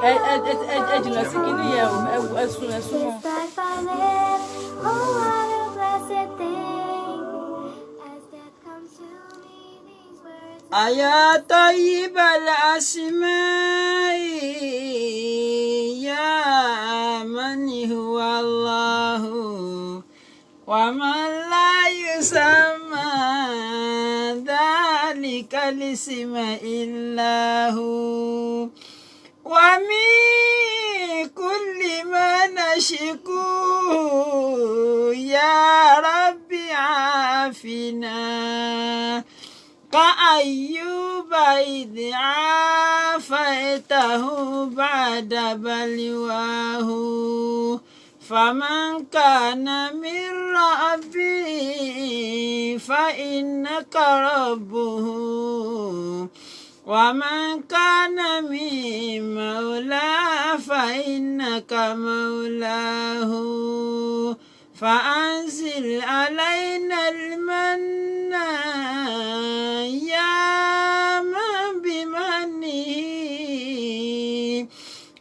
Ẹ ẹ ẹ ẹ jìnnà sí kinní yẹn o, ẹ ẹ sún, ẹ sún mọ́. This life I live, oh what a blessed thing. As death comes to me, these words. أيا طيب الأسماء، يا من هو الله ومن لا يسمى ذلك الاسم إلا هو، ومن كل ما نشكو يا رب عافنا، كأيوب إذ عافيته بعد بلواه، فمن كان من ربي فإنك ربه، ومن كان من مولاه فإنك مولاه، فأنزل علينا المن يا من بمنه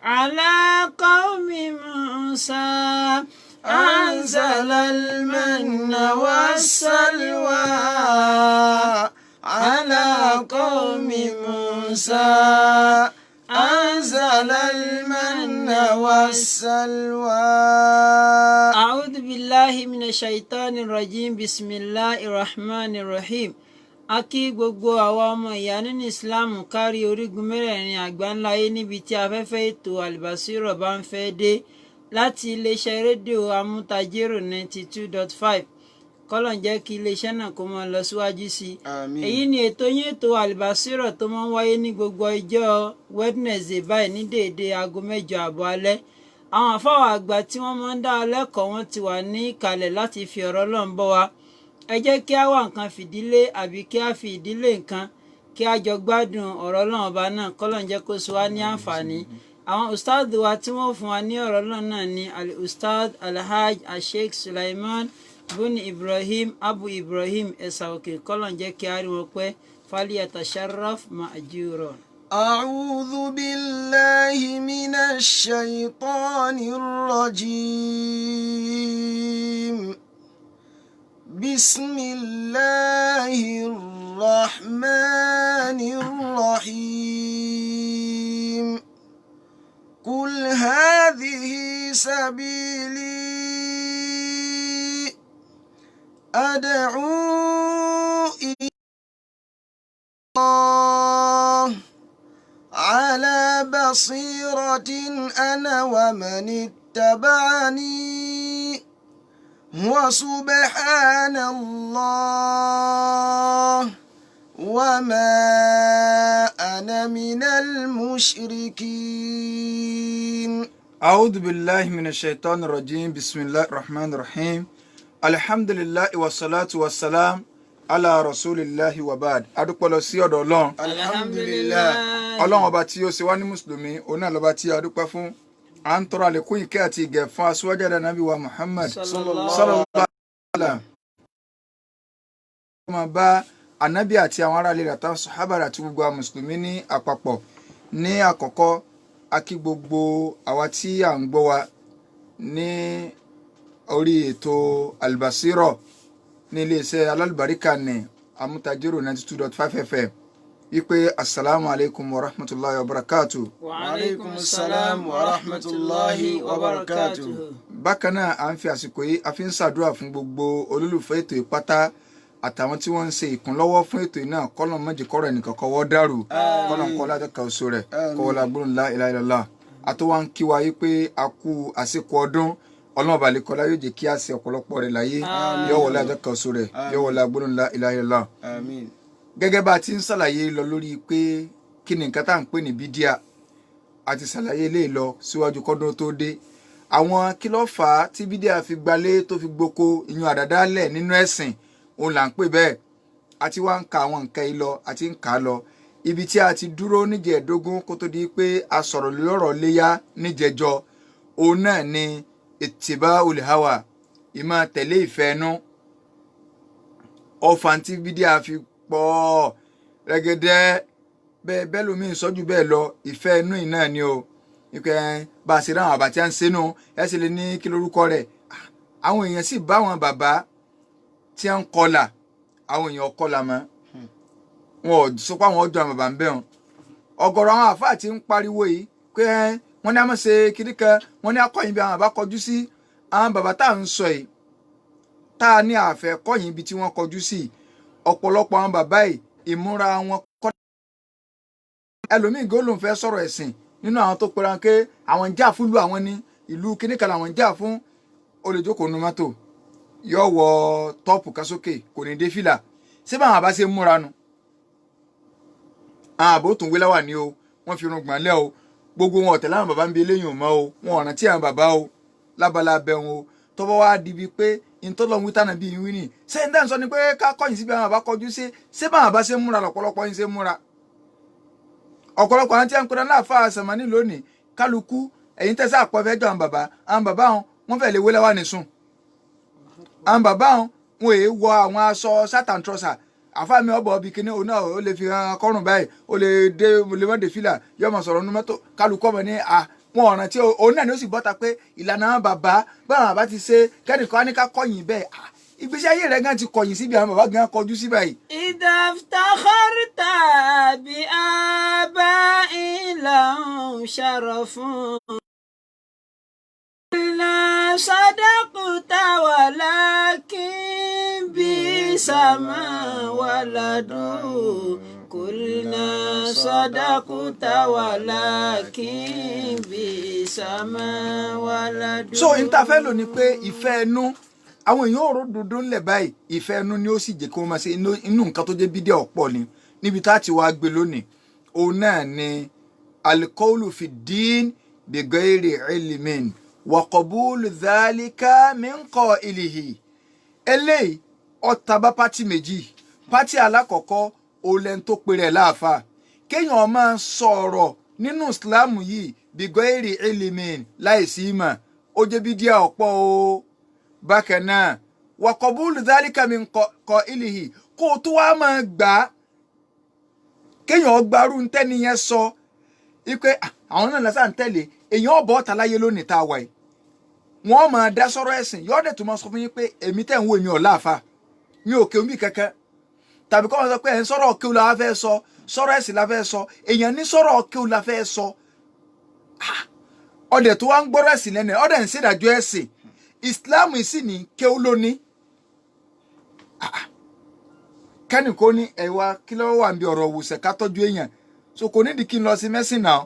على قوم موسى أنزل المن والسلوى على قوم موسى، أنزل المن والسلوى. أعوذ بالله من الشيطان الرجيم، بسم الله الرحمن الرحيم. A kí gbogbo àwa ọmọ ìyá nínú Islam kárí orígun mẹ́rẹ̀ẹ̀rin àgbáńlá ayé níbi tí afẹ́fẹ́ ètò Albasiro bá ń fẹ́ dé láti iléeṣẹ́ rédíò Amútajérò 92.5. Kọ́lọ̀ ń jẹ́ kí iléeṣẹ́ náà kó máa lọ síwájú sí i. Àmín. Èyí ni ètò yín, ètò Albasiro, tó máa ń wáyé ní gbogbo ọjọ́ Wednesday báyìí ní déédéé aago 8:30 alẹ́. Àwọn àfáwà àgbà tí wọ́n máa ń dá wa lẹ́kọ̀ọ́, wọ́n ti wà ní ìkàlẹ̀ láti fi ọ̀rọ̀ Ọlọ́run bọ́ wa. Ẹ jẹ́ kí á wá nǹkan fìdílé àbí kí á fi ìdílé nǹkan, kí á jọ gbádùn ọ̀rọ̀ Ọlọ́run Ọba náà. Kọ́lọ́n jẹ́ kó sọ wá ní àǹfààní. Àwọn ustaad wa tí wọ́n fún wa ní ọ̀rọ̀ Ọlọ́run náà ni Al Ustad Alhaj Asheikh Sulaiman Buni Ibrahim Abu Ibrahim Ẹ̀sà Òkè. Kọ́lọ́n jẹ́ kí á rí wọn pẹ́. Falyatasharraf ma'juran. أعوذ بالله من الشيطان الرجيم، بسم الله الرحمن الرحيم. قل هذه سبيلي أدعو إلى الله على بصيرة أنا ومن اتبعني، وسبحان الله وما أنا من المشركين. أعوذ بالله من الشيطان الرجيم، بسم الله الرحمن الرحيم، الحمد لله والصلاة والسلام على رسول الله وبعد. Adúpẹ́ lọ sí ọ̀dọ̀ Ọlọ́run. Alhamdulillah. Ọlọ́run Ọba tí ó ṣe wá ní mùsùlùmí, òun náà lọ́ba tí a dúpẹ́ fún. À ń tọrọ àlékún ìkẹ́ àti ìgẹ̀ fún aṣíwájú ẹ̀dá, Nábì wa Muhammad Sallallahu sallallahu alaihi wasallam. Máa bá Ànábì àti àwọn aráàlú rẹ̀ àtàwọn sàhábà rẹ̀ àti gbogbo àwọn mùsùlùmí ní àpapọ̀. Ní àkọ́kọ́, a kí gbogbo àwa tí à ń gbọ́ wa ní orí ètò Albasiro ní iléeṣẹ́ alálùbáríkà ní Amútajérò 92.5 FM wípé asalaamu alaykum wa rahmatulahi wa barakatu. Wa alaikum salam wa rahmatulahi wa barakatuh. Bákan náà, à ń fi àsìkò yìí a fi ń ṣàdúrà fún gbogbo olólùfẹ́ ètò ìpátá àtàwọn tí wọ́n ń ṣe ìkúnlọ́wọ́ fún ètò yìí náà. Kọ́lọ̀ mọ́jì kọ́rọ̀ ẹnìkan kọ́wọ́ dàrú, kọ́lọ̀ ń kọ́ lájọ́ oṣù rẹ̀ kọ́wọ́ lágbóhùn la ilaha illallah. Àtọwá ń kí wa yí pé a kú àsìkò ọdún. Ọlọ́run balẹ̀kọ́lá yóò jẹ́ kí a ṣe ọ̀pọ̀lọpọ̀ rẹ̀ láyé, yóò wọlé àjọ kan oṣù rẹ̀, yóò wọlé agbóhùn la ilaha illallah. Àmín. Gẹ́gẹ́ bá a ti ń ṣàlàyé lọ lórí pé kí ni nǹkan tá à ń pè ní bídíà, a ti ṣàlàyé eléyìí lọ síwájú kọ́dún tó dé. Àwọn kí ló fà á tí bídíà fi gbalé tó fi gboko, ìyún àdàdálẹ̀ nínú ẹ̀sìn, òun là ń pè bẹ́ẹ̀. A ti wá ń ka àwọn nǹkan yìí lọ, a ti ń kà á lọ. Ibi tí a ti dúró níjẹ̀ẹ́dógún kó tó di pé a sọ̀rọ̀ lórí ọ̀rọ̀ léyà níjẹ̀jọ, òun náà ni ittiba'ul hawa, ìmọ̀ tẹ̀lé ìfẹ́ ẹnu. Ọfà tí bídíà fi pọ̀ rẹ́gẹ́dẹ́ bẹ́ẹ̀ bẹ́ẹ̀ lómi ìsọ́jú bẹ́ẹ̀ lọ, ìfẹ́ inú yìí náà ni o. Ìpè bá a ṣe ráwọn àbá tí a ń sẹ́nu ẹ sì lè ní kí lórúkọ rẹ̀. Àwọn èèyàn sì bá àwọn bàbá tí a ń kọlà, àwọn èèyàn kọlà mọ́, wọn ò sọ pé àwọn ọjọ́ àwọn bàbá ń bẹ̀ wọn. Ọ̀gọ̀rọ̀ àwọn àfáà ti ń pariwo yìí pé wọ́n ní a máa ṣe kiri kan, wọ́n ní akọ̀yìn bí àwọn bàbá kọjú sí. Àwọn bàbá tá à ń sọ yìí, tá a ní àfẹ́ kọ̀yìn ibi tí wọ́n kọjú sí, ọ̀pọ̀lọpọ̀ àwọn bàbá yìí ìmúra wọn kọ́. Ẹlòmíì gé lòun fẹ́ sọ̀rọ̀ ẹ̀sìn nínú àwọn tó pera pé àwọn ń jà fún ìlú àwọn ní ìlú kíní kan làwọn ń jà fún, ó lè jókòó nu mọ́tò, yóò wọ tọ́ọ̀pù kan sókè, kò ní dé fìlà. Ṣé báwọn àbá ṣe ń múra nu? Àwọn àbó tún wé láwà ní o, wọ́n fi irun gbọ̀n lẹ́ o, gbogbo wọn ọ̀tẹ̀ láwọn bàbá ń bi eléyìí ò mọ́ o, wọn ọ̀ràn tí àwọn bàbá o lábala abẹ wọn o. Tọ́bọ̀ wá di bíi pé ntọ́lọ́hún wí tánà bíi wí nì ṣé n dáhùn sọ ni pé ká kọ̀yìn síbi àwọn àbá kọjú sí. Ṣé báwọn àbá ṣe ń múra lọ́pọ̀lọpọ̀ yín ṣe ń múra? Ọ̀pọ̀lọpọ̀ àwọn tí a ń pera láàfà sàmánì lónìí, kálukú ẹ̀yin tẹ́sí àpọ̀fẹ́ jọ àwọn bàbá, àwọn bàbá wọn wọ́n fẹ́ lè wé láwà nìsùn. Àwọn bàbá wọn wọn èé wọ àwọn aṣọ sátán trọ́sà. Àfáà mi ọ̀bọ̀ ọbì kínní òun náà ó lè fi hàn kọ́rùn báyìí, ó lè dé lè má dé fìlà, yóò máa sọ̀rọ̀ nínú mọ́tò. Kálukú ọmọ ní à wọn ọ̀ràn tí òun náà ni ó sì bọ́ta pé ìlànà àwọn bàbá báwọn bàbá ti ṣe kẹ́nìkan á ní ká kọ̀yìn bẹ́ẹ̀. Ìgbésí ayé rẹ̀ gan ti kọ̀yìn síbi àwọn bàbá gan kọjú sí báyìí. إذا افتخرت بآباء لهم شرف لا صدقت ولكن بئس ما ولدوا قلنا صدقت ولكن بئس ما ولدوا. So n ta fẹ́ lò ní pé ìfẹ́ ẹnu àwọn èèyàn ò ròdòdó ńlẹ̀ báyìí, ìfẹ́ ẹnu ni ó sì jẹ́ kí wọ́n máa ṣe inú nǹkan tó jẹ́ bídíà ọ̀pọ̀ ni. Níbi tá a ti wá gbé lónìí, òun náà ni alikọ́ọ̀lù fi dín bighairi ilmin wa qabulu dhalika min qailihi. Eléyìí ọ̀tá bá pátì méjì. Pátì alákọ̀ọ́kọ́ olẹ́ni tó pèrè ẹ̀ láàfà, kéèyàn máa sọ̀rọ̀ nínú ìsìláàmù yìí bighairi ilmin láìsí ìmọ̀, ó jẹ́ bídíà ọ̀pọ̀ o. Bákan náà wa qabulu dhalika min qailihi, kó o tó wá máa gbà á, kéèyàn gbarú ntẹ́ni yẹn sọ ipe àwọn náà lásán tẹ̀lé èèyàn ọ̀bọ̀ ọ̀tá láyé lónìí tá a wà yìí, wọ́n máa dá sọ́rọ̀ ẹ̀sìn, yọ́ọ́ dẹ̀ tó máa sọ fún yín pé èmi tẹ̀ ń wo èmi ọ̀ láàfa, mi ò kéwòn bí kankan, tàbí kọ́ máa sọ pé ẹ̀ ń sọ̀rọ̀ kéwòn la fẹ́ sọ, sọ̀rọ̀ ẹ̀sìn la fẹ́ sọ, èèyàn ní sọ̀rọ̀ kéwòn la fẹ́ sọ. Ọdẹ tó wá ń gbọ́rọ̀ ẹ̀sìn lẹ́nu ẹ̀, ọdẹ ń ṣèdájọ́ ẹ̀sìn Islam sì ní kéwòn lónìí. Kẹ́nì kó ní ẹ̀wà kí ló wà níbi ọ̀rọ̀ òwòsàn ká tọ́jú èèyàn, so kò nídìí kí n lọ sí mẹ́sìn náà.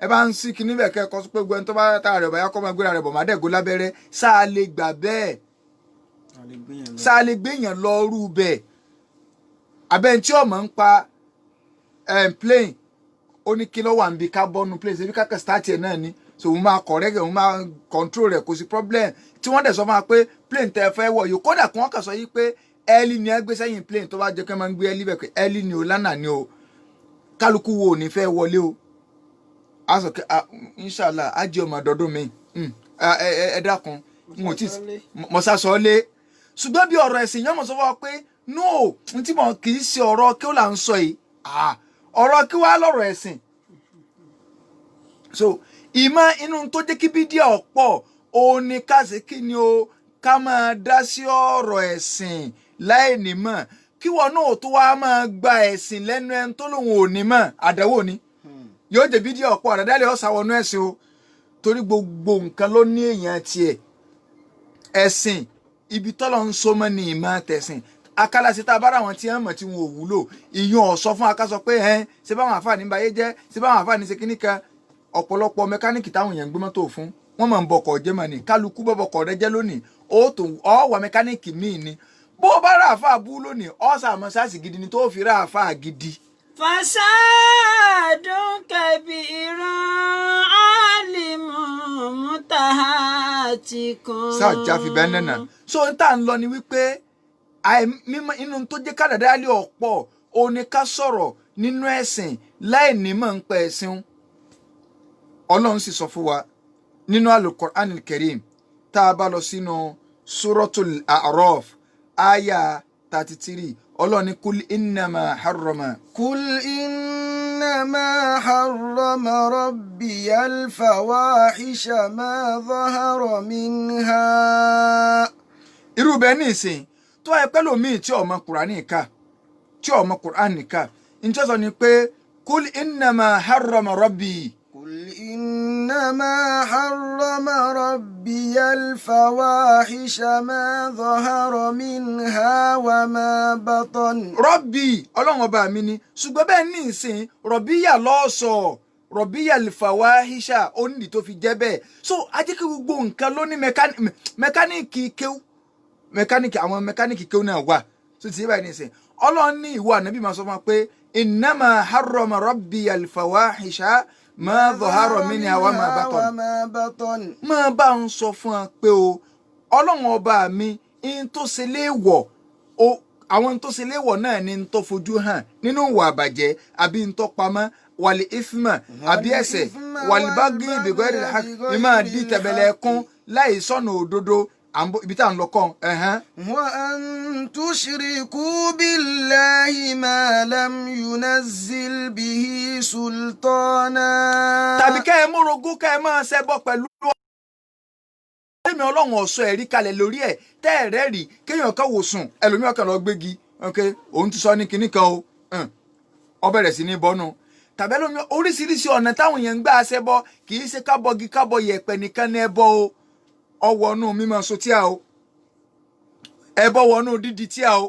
Ẹ bá ń sí kinní bẹ̀ kẹ́kọ̀ọ́ sọ pé gbogbo ẹni tó bá tá rẹ̀ báyà kọ́ máa gbéra rẹ̀ bọ̀ má dẹ̀gó lábẹ́rẹ́, sáà lè gbà bẹ́ẹ̀, sáà lè gbéyàn lọ rú bẹ́ẹ̀. Abẹ́ni tí ọmọ ń pa plane, ó ní kí ló wà níbi ká bọ́nu plane, ṣebí kákẹ́ start ẹ̀ náà ni, so òun máa correct, òun máa control rẹ̀, kò sí problem. Tí wọ́n dẹ̀ sọ fún wa pé plane tẹ́ fẹ́ wọ̀ yìí, kódà kí wọ́n kàn sọ yìí pé ẹ́ẹ́lí ni ẹ gbé sẹ́yìn plane, tó bá jẹ́ pé máa ń gbé ẹ́ẹ́lí bẹ̀ pé ẹ́ẹ́lí ni o, lánàá ni o, kálukú wo ò ní fẹ́ wọlé o. A sọ pé inshallah á jẹ́ ọmọ àdọ́dún mi, ẹ dákun n ò tí mọ̀ sá sọ lé. Ṣùgbọ́n bí ọ̀rọ̀ ẹ̀sìn yọ́n mọ̀ sọ fún wa pé no, n tí mo kì í ṣe ọ̀rọ̀ kí ó là ń sọ yìí, ọ̀rọ̀ kí wàá lọ̀rọ̀ ẹ̀sìn. So ìmọ̀ inú tó jẹ́ kí bídíà ọ̀pọ̀ òun ni ká ṣe kí ni o, ká máa dá sí ọ̀rọ̀ ẹ̀sìn láì nímọ̀, kí wọn náà tó wá máa gba ẹ̀sìn lẹ́nu ẹni tó lòun ò nímọ̀, àdánwò ni yóò jẹ́ bídíà ọ̀pọ̀. Àdádálẹ̀ ọ̀sà wọnú ẹ̀sìn o, torí gbogbo nǹkan ló ní èèyàn tiẹ̀. Ẹ̀sìn ibi tọ́lọ̀ ń so mọ́ ni ìmọ̀ tẹ̀sìn akálàsí tá a bá ra àwọn tí wọ́n mọ̀ tí wọn ò wúlò, ìyún ọ̀sọ́ fún akásọ pé ẹ̀ ṣé báwọn àfààní ń bayé jẹ́, ṣé báwọn àfààní ṣe kíní kan. Ọ̀pọ̀lọpọ̀ mẹkáníìkì táwọn èèyàn ń gbé mọ́tò fún wọ́n máa ń bọkọ̀ jẹ́ mọ́ ni, kálukú bọ́ bọkọ̀ rẹ jẹ́ lónìí, ó tó ọ wà mẹkáníìkì míì ni. Bó o bá rà àfáà bú lónìí, ọ sàmọ́ sáàsì gidi ni tó fi rà àfáà gidi. فساد كبير عالم متهاتك. Sáà jáfi bẹ́ẹ̀ nánà. So n tá n lọ ni wípé mímọ̀ inú tó jẹ́ kádàdá lé ọ̀pọ̀ òun ni ká sọ̀rọ̀ nínú ẹ̀sìn láì nímọ̀ ń pa ẹ̀sìn. Ọlọ́run sì sọ fún wa nínú Al-Qur'an Al-Karim, tá a bá lọ sínú Suratul A'raf aya 33, Ọlọ́run ní kul innama harrama. Kul innama إنما حرم ربي الفواحش ما ظهر منها. Irú bẹ́ẹ̀ ní ìsìn tó wáyé pẹ́ lómi tí ọmọ Kùránì kà, tí ọmọ Kùránì kà, njẹ́ sọ ni pé kul innama harrama rabbi. قل إنما حرم ربي الفواحش ما ظهر منها وما بطن. Rọ́bì ọlọ́run ọba mi ni, ṣùgbọ́n bẹ́ẹ̀ ní ìsìn rọ̀bíyà lọ́ọ̀sọ̀ rọ̀bíyà lìfàwáhíṣà ó nídìí tó fi jẹ́ bẹ́ẹ̀. So ajé kí gbogbo nǹkan ló ní mẹkáníìkì kéwú, mẹkáníìkì, àwọn mẹkáníìkì kéwú náà wà. So ti yé báyìí ní ìsìn, ọlọ́run ní ìwọ ànábì máa sọ fún wa pé innama harrama rabbi al-fawahisha ma dhahara minha wa ma batan. وما بطن. Máa bá ń sọ fún wa pé o ọlọ́run ọba mi ń tó ṣe léèwọ̀ o, àwọn tó ṣe léèwọ̀ náà ni ń tó fojú hàn nínú ìwà àbàjẹ́ àbí ń tó pamọ́, wàlí ifma àbí ẹ̀ṣẹ̀, wàlí bágí bìgọ́rì ìmọ̀ dí tẹ̀bẹ̀lẹ̀ kún láì sọ̀nà òdodo. Ibi tá à ń lọ kàn. وأن تشركوا بالله ما لم ينزل به سلطانا. Tàbí kẹ́ ẹ múrogún, kẹ́ ẹ máa ṣẹbọ pẹ̀lú èmi ọlọ́run ọ̀sọ́ ẹ̀rí kalẹ̀ lórí ẹ̀ tẹ́ ẹ̀ rẹ́ rí kéèyàn kan wò sùn, ẹlòmíràn kan lọ gbégi, ok òun ti sọ ní kinní kan o, ó bẹ̀rẹ̀ sí ní bọ́nu tàbí ẹlòmíràn. Oríṣiríṣi ọ̀nà táwọn èèyàn ń gbà ṣẹbọ, kì í ṣe kábọ̀gì kábọ̀ yẹ̀pẹ̀ nìkan ní ẹbọ o. Ọwọ́nú mímọ́ sotíà o, ẹbọ wọnú dídì tíà o,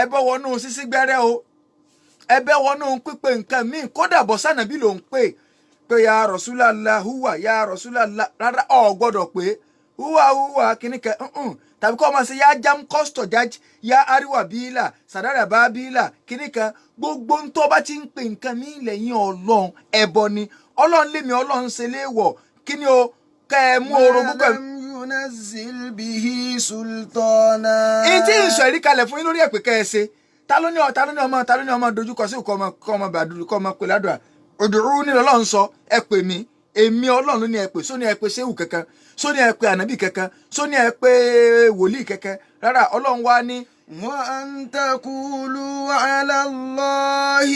ẹbọ wọnú sísí gbẹ́rẹ́ o, ẹbẹ wọnú pípe nǹkan míì, kódà bọ́ sànàbí ló ń pè pé ya Rasulullah huwa ya Rasulullah, rárá ọ̀ gbọ́dọ̀ pé huwa huwa kìnnìkan tàbí kọ́ ọ máa ṣe ya jam kọ́sítọ̀ jáj ya ariwa bíílà sàdárà bá bíílà kìnnìkan. Gbogbo ń tó bá ti ń pè nǹkan míì lẹ́yìn ọlọ́run ẹbọ ni. Ọlọ́run lémi ọlọ́run ṣe léèwọ̀ kí ni o kẹ́ ẹ mú orogún pẹ̀lú. ينزل به سلطانا. Èyí tí ń sọ ẹ̀rí kalẹ̀ fún yín lórí ẹ̀pẹ̀ kẹ́ ẹ ṣe, ta ló ní ọ ta ló ní ọmọ ta ló ní ọmọ dojúkọ sí kọ́ ọmọ kọ́ ọmọ bàdúrú kọ́ ọmọ pè ládùá òdòrú ní lọ́lọ́run sọ ẹ pè mí, èmi ọlọ́run ló ní ẹ pè. Sóní ẹ pè séwù kankan, sóní ẹ pè ànábì kankan, sóní ẹ pè wòlíì kankan, rárá ọlọ́run wá ní. وأن تقولوا على الله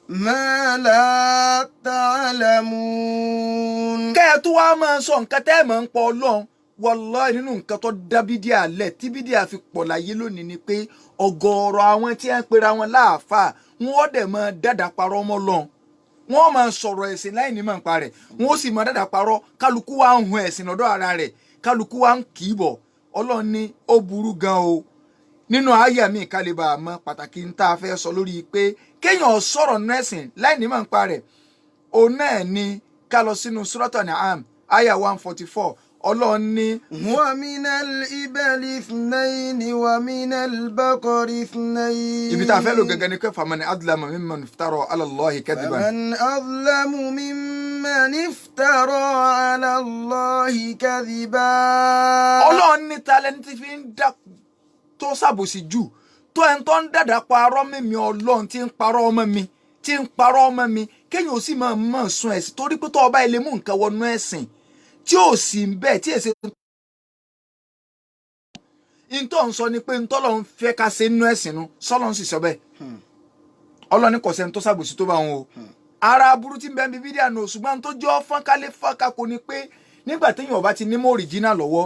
ما لا تعلمون. Kẹ́ ẹ tó wá máa sọ nǹkan tẹ́ ẹ máa ń pọ̀ ọlọ́run, wallahi nínú nǹkan tó dá bídíà lẹ̀ tí bídíà fi pọ̀ láyé lónìí ni pé ọ̀gọ̀ọ̀rọ̀ àwọn tí wọ́n ń pera wọn láàfáà, wọ́n ó dẹ̀ máa dàdà parọ́ mọ́ lọ́n, wọ́n máa sọ̀rọ̀ ẹ̀sìn láì ní mọ̀ nípa rẹ̀, wọ́n ó sì máa dàdà parọ́. Kálukú wa ń hun ẹ̀sìn lọ́dọ̀ ara rẹ̀, kálukú wa ń kì í bọ̀. Ọlọ́run ní ó burú gan o. Nínú àyà mi kálíbà mọ̀ pàtàkì ń tá a fẹ́ sọ lórí pé kéèyàn sọ̀rọ̀ nínú ẹ̀sìn láì ní mọ̀ nípa rẹ̀, òun náà ni ká lọ sínú Suratu An'am àyà 144. Ọlọ́run ní. ومن الإبل اثنين ومن البقر اثنين. Ibi tá a fẹ́ lò gẹ́gẹ́ ni pé faman adlama mimman iftara ala Allahi kadiban. فمن أظلم ممن افترى على الله كذبا. Ọlọ́run ní ta lẹni tí fi ń dá tó ṣàbòsí jù tó ẹni tó ń dàdà parọ́ mímí ọlọ́run, tí ń parọ́ ọmọ mi, tí ń parọ́ ọmọ mi, kéèyàn ó sì máa mọ̀ sun ẹ̀sìn torí pé tó ọba ilé mú nǹkan wọnú ẹ̀sìn tí ò sì ń bẹ́ẹ̀ tí èsì ntọ́ ń sọ ni pé ntọ́ lọ́n fẹ́ ká ṣe nínú ẹ̀sìn nu sọ́lọ́n sì sọ bẹ́ẹ̀. Ọlọ́ni kò sẹ́ni tó ṣàbòsí tó bá wọn o. Ara aburú tí ń bẹ ń bí bídíà nù, ṣùgbọ́n tó jọ fọ́nkálé fọ́nkákò ni pé nígbà téèyàn ọba ti ní mọ́ òrìjínà lọ́wọ́,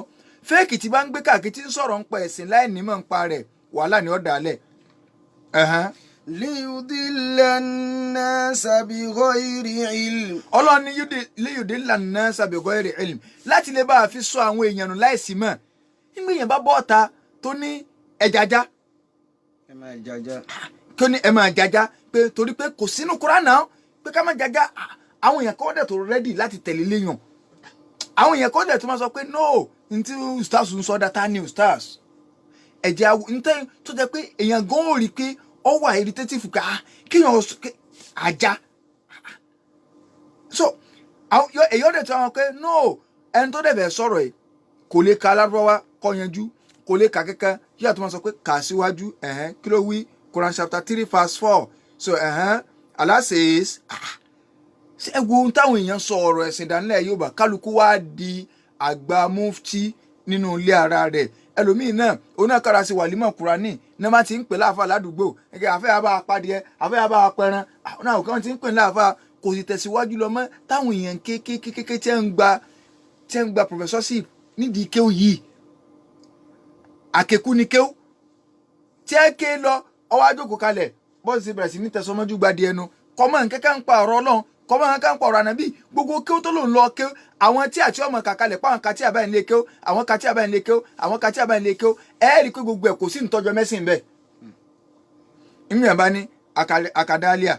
fake tí bá ń gbé káàkiri tí ń sọ̀rọ̀ ń pa ẹ̀sìn láì nímọ̀ ń pa rẹ̀, wàhálà ni ó dà á lẹ̀. ليضل الناس بغير علم. Ọlọ́ni liyudilla nnasa bighayri ilm, láti lè bá a fi sọ àwọn èèyàn nù láìsí mọ̀. Nígbà èèyàn bá bọ́ ọ̀ta tó ní ẹ̀jájá, ẹ máa jaja. kí ó ní ẹ máa jájá pé torí pé kò sínú Kúránì náà pé ká má jájá, àwọn èèyàn kan dẹ̀ tó ready láti tẹ̀lé léèyàn, àwọn èèyàn kan dẹ̀ tó máa sọ pé no, ntí ustaz ń sọ data ni ustaz ẹ̀jẹ̀ awo ntẹ́ tó jẹ́ pé èèyàn gan ó rí i pé ó wà irritative ká kéèyàn ajá. So èèyàn dẹ̀ tó àwọn pé no, ẹni tó dẹ̀ bẹ̀ sọ̀rọ̀ yìí kò lè ka alárúbáwá kọ́ yanjú, kò lè ka kankan, yíyà tó máa sọ pé kà síwájú, ẹ̀hẹ́n, kí ló wí? Quran chapter 3 verse 4. So ẹ̀hẹ́n, Allah says, ṣé ẹ wo ohun táwọn èèyàn sọ ọ̀rọ̀ ẹ̀sìn ìdánilẹ̀ Yorùbá, kálukú wá di àgbà mufti nínú ilé ara rẹ̀. Ẹlòmíì náà onákàrà sí wàlímọ̀ Kùránì ní wọ́n ti ń pè láàfà ládùúgbò ẹgbẹ́ àfẹ́ àbá apádìẹ àfẹ́ àbá apẹran àwọn àwọn kan ti ń pè láàfà kò sì tẹ̀síwájú lọ mọ́. Táwọn èèyàn kékékéké tí ń gba professorship nídìí kéwù yìí, àkekú ni kéwù tí ẹ ké lọ ọwọ́ àjòkò kalẹ̀ bọ́ọ̀sì bẹ̀rẹ̀ sí ní tẹ̀sánmọ́jú gbadì ẹnu kọ́mọ nǹkan ń pa ọ̀rọ̀ Ọlọ́run, kọ́mọ nǹkan ń pa ọ̀rọ̀ ànábì. Gbogbo kéwù tó lòun lọ kéwù, àwọn tí àti ọmọ kàkalẹ̀ pa àwọn kàtí àbáyé lé kéwù, àwọn kàtí àbáyé lé kéwù, àwọn kàtí àbáyé lé kéwù, ẹ rí i pé gbogbo ẹ̀ kò sí ìtọ́jọ mẹ́sìn bẹ́ẹ̀. Ìmìyàn bá ní akadálíà,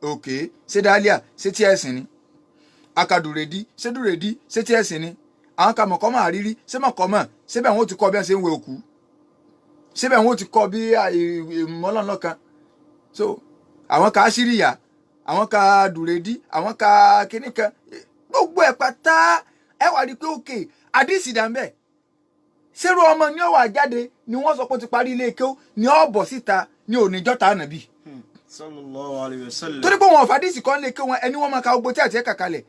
òkè ṣé dálíà ṣé tí ẹ̀sìn ni, akadùrèdí ṣé dùrèdí ṣé tí ẹ̀sìn ni, àwọn ka mọ̀kọ́mọ̀ àrírí ṣé mọ̀kọ́mọ̀ ṣé bẹ́ẹ̀ wọ́n ti kọ́ bí wọ́n ṣe ń wẹ òkú, ṣé bẹ́ẹ̀ wọ́n ti kọ́ bí ìmọ̀lọ́nà kan. So àwọn ka síríyà, àwọn ka dùrèdí, àwọn ka kíní kan, gbogbo ẹ̀ pátá ẹ wà rí pé òkè àdìsí dà ń bẹ̀. Ṣérú ọmọ ní ọwọ́ àjáde ni wọ́n sọ pé ó ti parí ilé kéwú ni ó bọ̀ síta ní oníjọ́ta ànàbì. Sallallahu alayhi wa sallam. Torí pé wọn ò fàdísì kan lè ké wọn ẹni wọn máa ka gbogbo tí àti ẹ̀ kàkalẹ̀.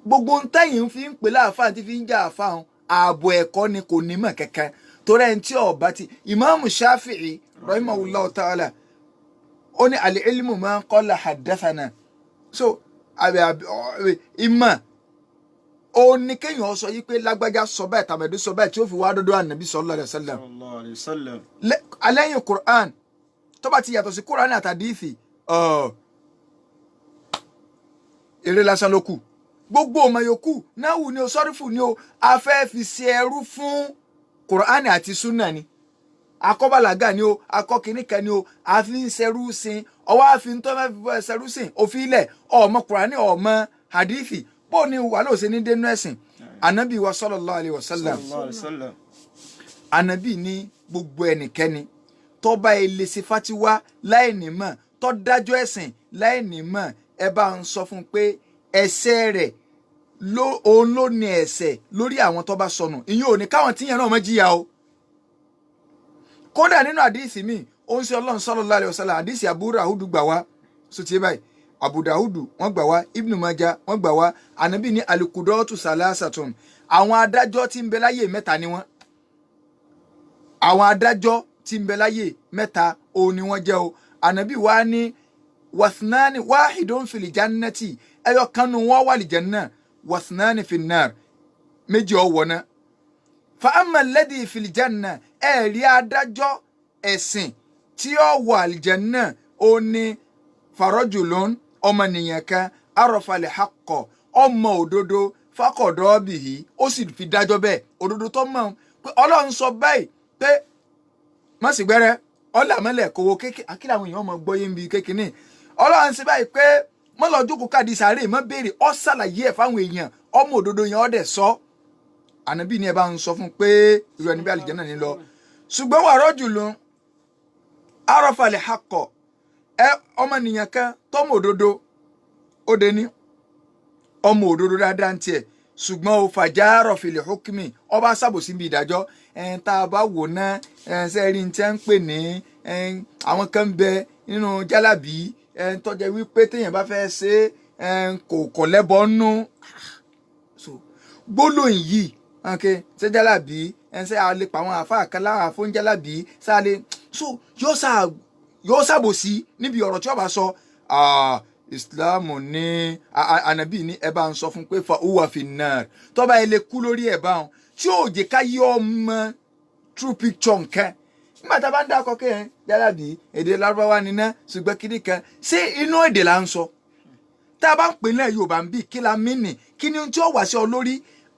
Gbogbo ntẹ́yìn fi ń pè láàfáà tí fi ń jà àfáà ààbò ẹ̀kọ́ ni kò ní mọ̀ kankan. Torí ẹni tí ọba ti Ìmáàmù Shafi'i rahimahullahu ta'ala ó ní al-ilmu man qala haddathana. So ìmọ̀ ó ní kéèyàn sọ yí pé lágbájá sọ báyìí tàbẹ̀dú sọ báyìí tí ó fi wá dọ́dọ̀ ànàbí sallallahu alaihi wasallam. Sallallahu alaihi wasallam. Alẹ́yìn Qur'an tó bá ti yàtọ̀ sí Qur'an àtàdífì eré lásán ló kù. Gbogbo ọmọ yòókù náwù ni o sọ́rífù ni o a fẹ́ fi ṣe ẹrú fún Qur'an àti sunna ni. Akọ́bàlágà ni o akọ́kìnníkan ni o a fi ń ṣerú sin ọwọ́ a fi ń tọ́ fẹ́ ṣerú sin òfin ilẹ̀ ọmọ Qur'an ọmọ hadithi bó ni wà ló ṣe ní dénú ẹ̀sìn. Anabi wa sallallahu alayhi wa sallam, anabi ní gbogbo ẹnikẹ́ni tó bá ilé ṣe fatiwa láì ní mọ̀, tó dájọ́ ẹ̀sìn láì ní mọ̀, ẹ bá ń sọ fún pé ẹ̀ṣẹ̀ rẹ̀ òun ló ní ẹ̀ṣẹ̀ lórí àwọn tó bá sọnù. Ìyẹn ò ní káwọn tíyẹn náà má jìyà o. Kódà nínú àdìsí mi ó ń ṣe Ọlọ́run sallallahu alayhi wa sallam, àdìsí Abu Dawud gbà wá sotí báyìí, Abu Dawud wọ́n gbà wá, Ibn Majah wọ́n gbà wá. Ànábì ní alikudọ́tù salasatun, àwọn adájọ́ tí ń bẹ láyé mẹ́ta ni wọ́n. Àwọn adájọ́ tí ń bẹ láyé mẹ́ta òun ni wọ́n jẹ́ o. Ànábì wá ní wathnani wahidun fil jannati, ẹyọ kan nu wọ́n wà lí janna, wathnani finnar, méjì ó wọ̀ náà. Fa amma alladhi fil janna, ẹ̀rí adájọ́ ẹ̀sìn tí ó wọ àlìjẹ́nnà ó ní farajulun, ọmọnìyàn kan, arọ̀falẹ̀ hakọ̀, ọmọ òdodo, fakọ̀dọ̀ bìhí, ó sì fi dájọ́ bẹ́ẹ̀. Òdodo tó mọ̀ pé Ọlọ́run sọ báyìí pé má sì gbẹ́rẹ́ ọ̀làmọ́lẹ̀ kòwò kéèké akílà àwọn èèyàn ọmọ gbọ́yé ń bi kékeré. Ọlọ́run sì báyìí pé mọ́ lọ jókòó káàdì sàárè mọ́ béèrè, ó ṣàlàyé ẹ̀ fáwọn èèyàn, ọmọ òdodo yẹn ó dẹ̀ sọ. Ànábì ni ẹ bá ń sọ fún pé irú ẹni bí àlìjẹ́nà ní lọ. Ṣùgbọ́n wà rọ́jùlù arọ́fàlẹ̀ hakọ̀, ẹ ọmọnìyàn kan tọmọ òdodo ó de ní ọmọ òdodo dáadáa ń tiẹ̀, ṣùgbọ́n ó fàjárọ̀ fìlẹ̀ hókìmì, ọba ṣàbòsí bí ìdájọ́. Ẹn tá a bá wò ná ẹn sẹ́ẹ̀rì ń tẹ́ ń pè ní ẹn àwọn kan ń bẹ nínú jálàbí ẹn tọ́jà wípé téèyàn bá fẹ́ ṣe ẹn kò kọ̀ lẹ́bọ̀ nú. So gbólóhùn yìí ok ṣé jálàbí ẹn ṣe àlè pa àwọn àfa kan láwọn àfọ́n jálàbí ṣáà so yóò ṣàbòsí níbi ọ̀rọ̀ tí ó bá sọ. Islam ní anabi ní ẹ bá ń sọ fún pé fa uwa fi nar, tọ́ba ẹ lè kú lórí ẹ̀ báwọn tí yóò jẹ́ ká yí ọmọ true picture nǹkan. Nígbà tá a bá ń dákọ kẹ́ ẹ̀ jálàbí èdè Lárúbáwá níná ṣùgbọ́n kíní kan ṣé inú èdè là ń sọ? Tá a bá ń pè ní Yorùbá ń bì kí la mí nì kí ni tí ó wà sí ọ lórí?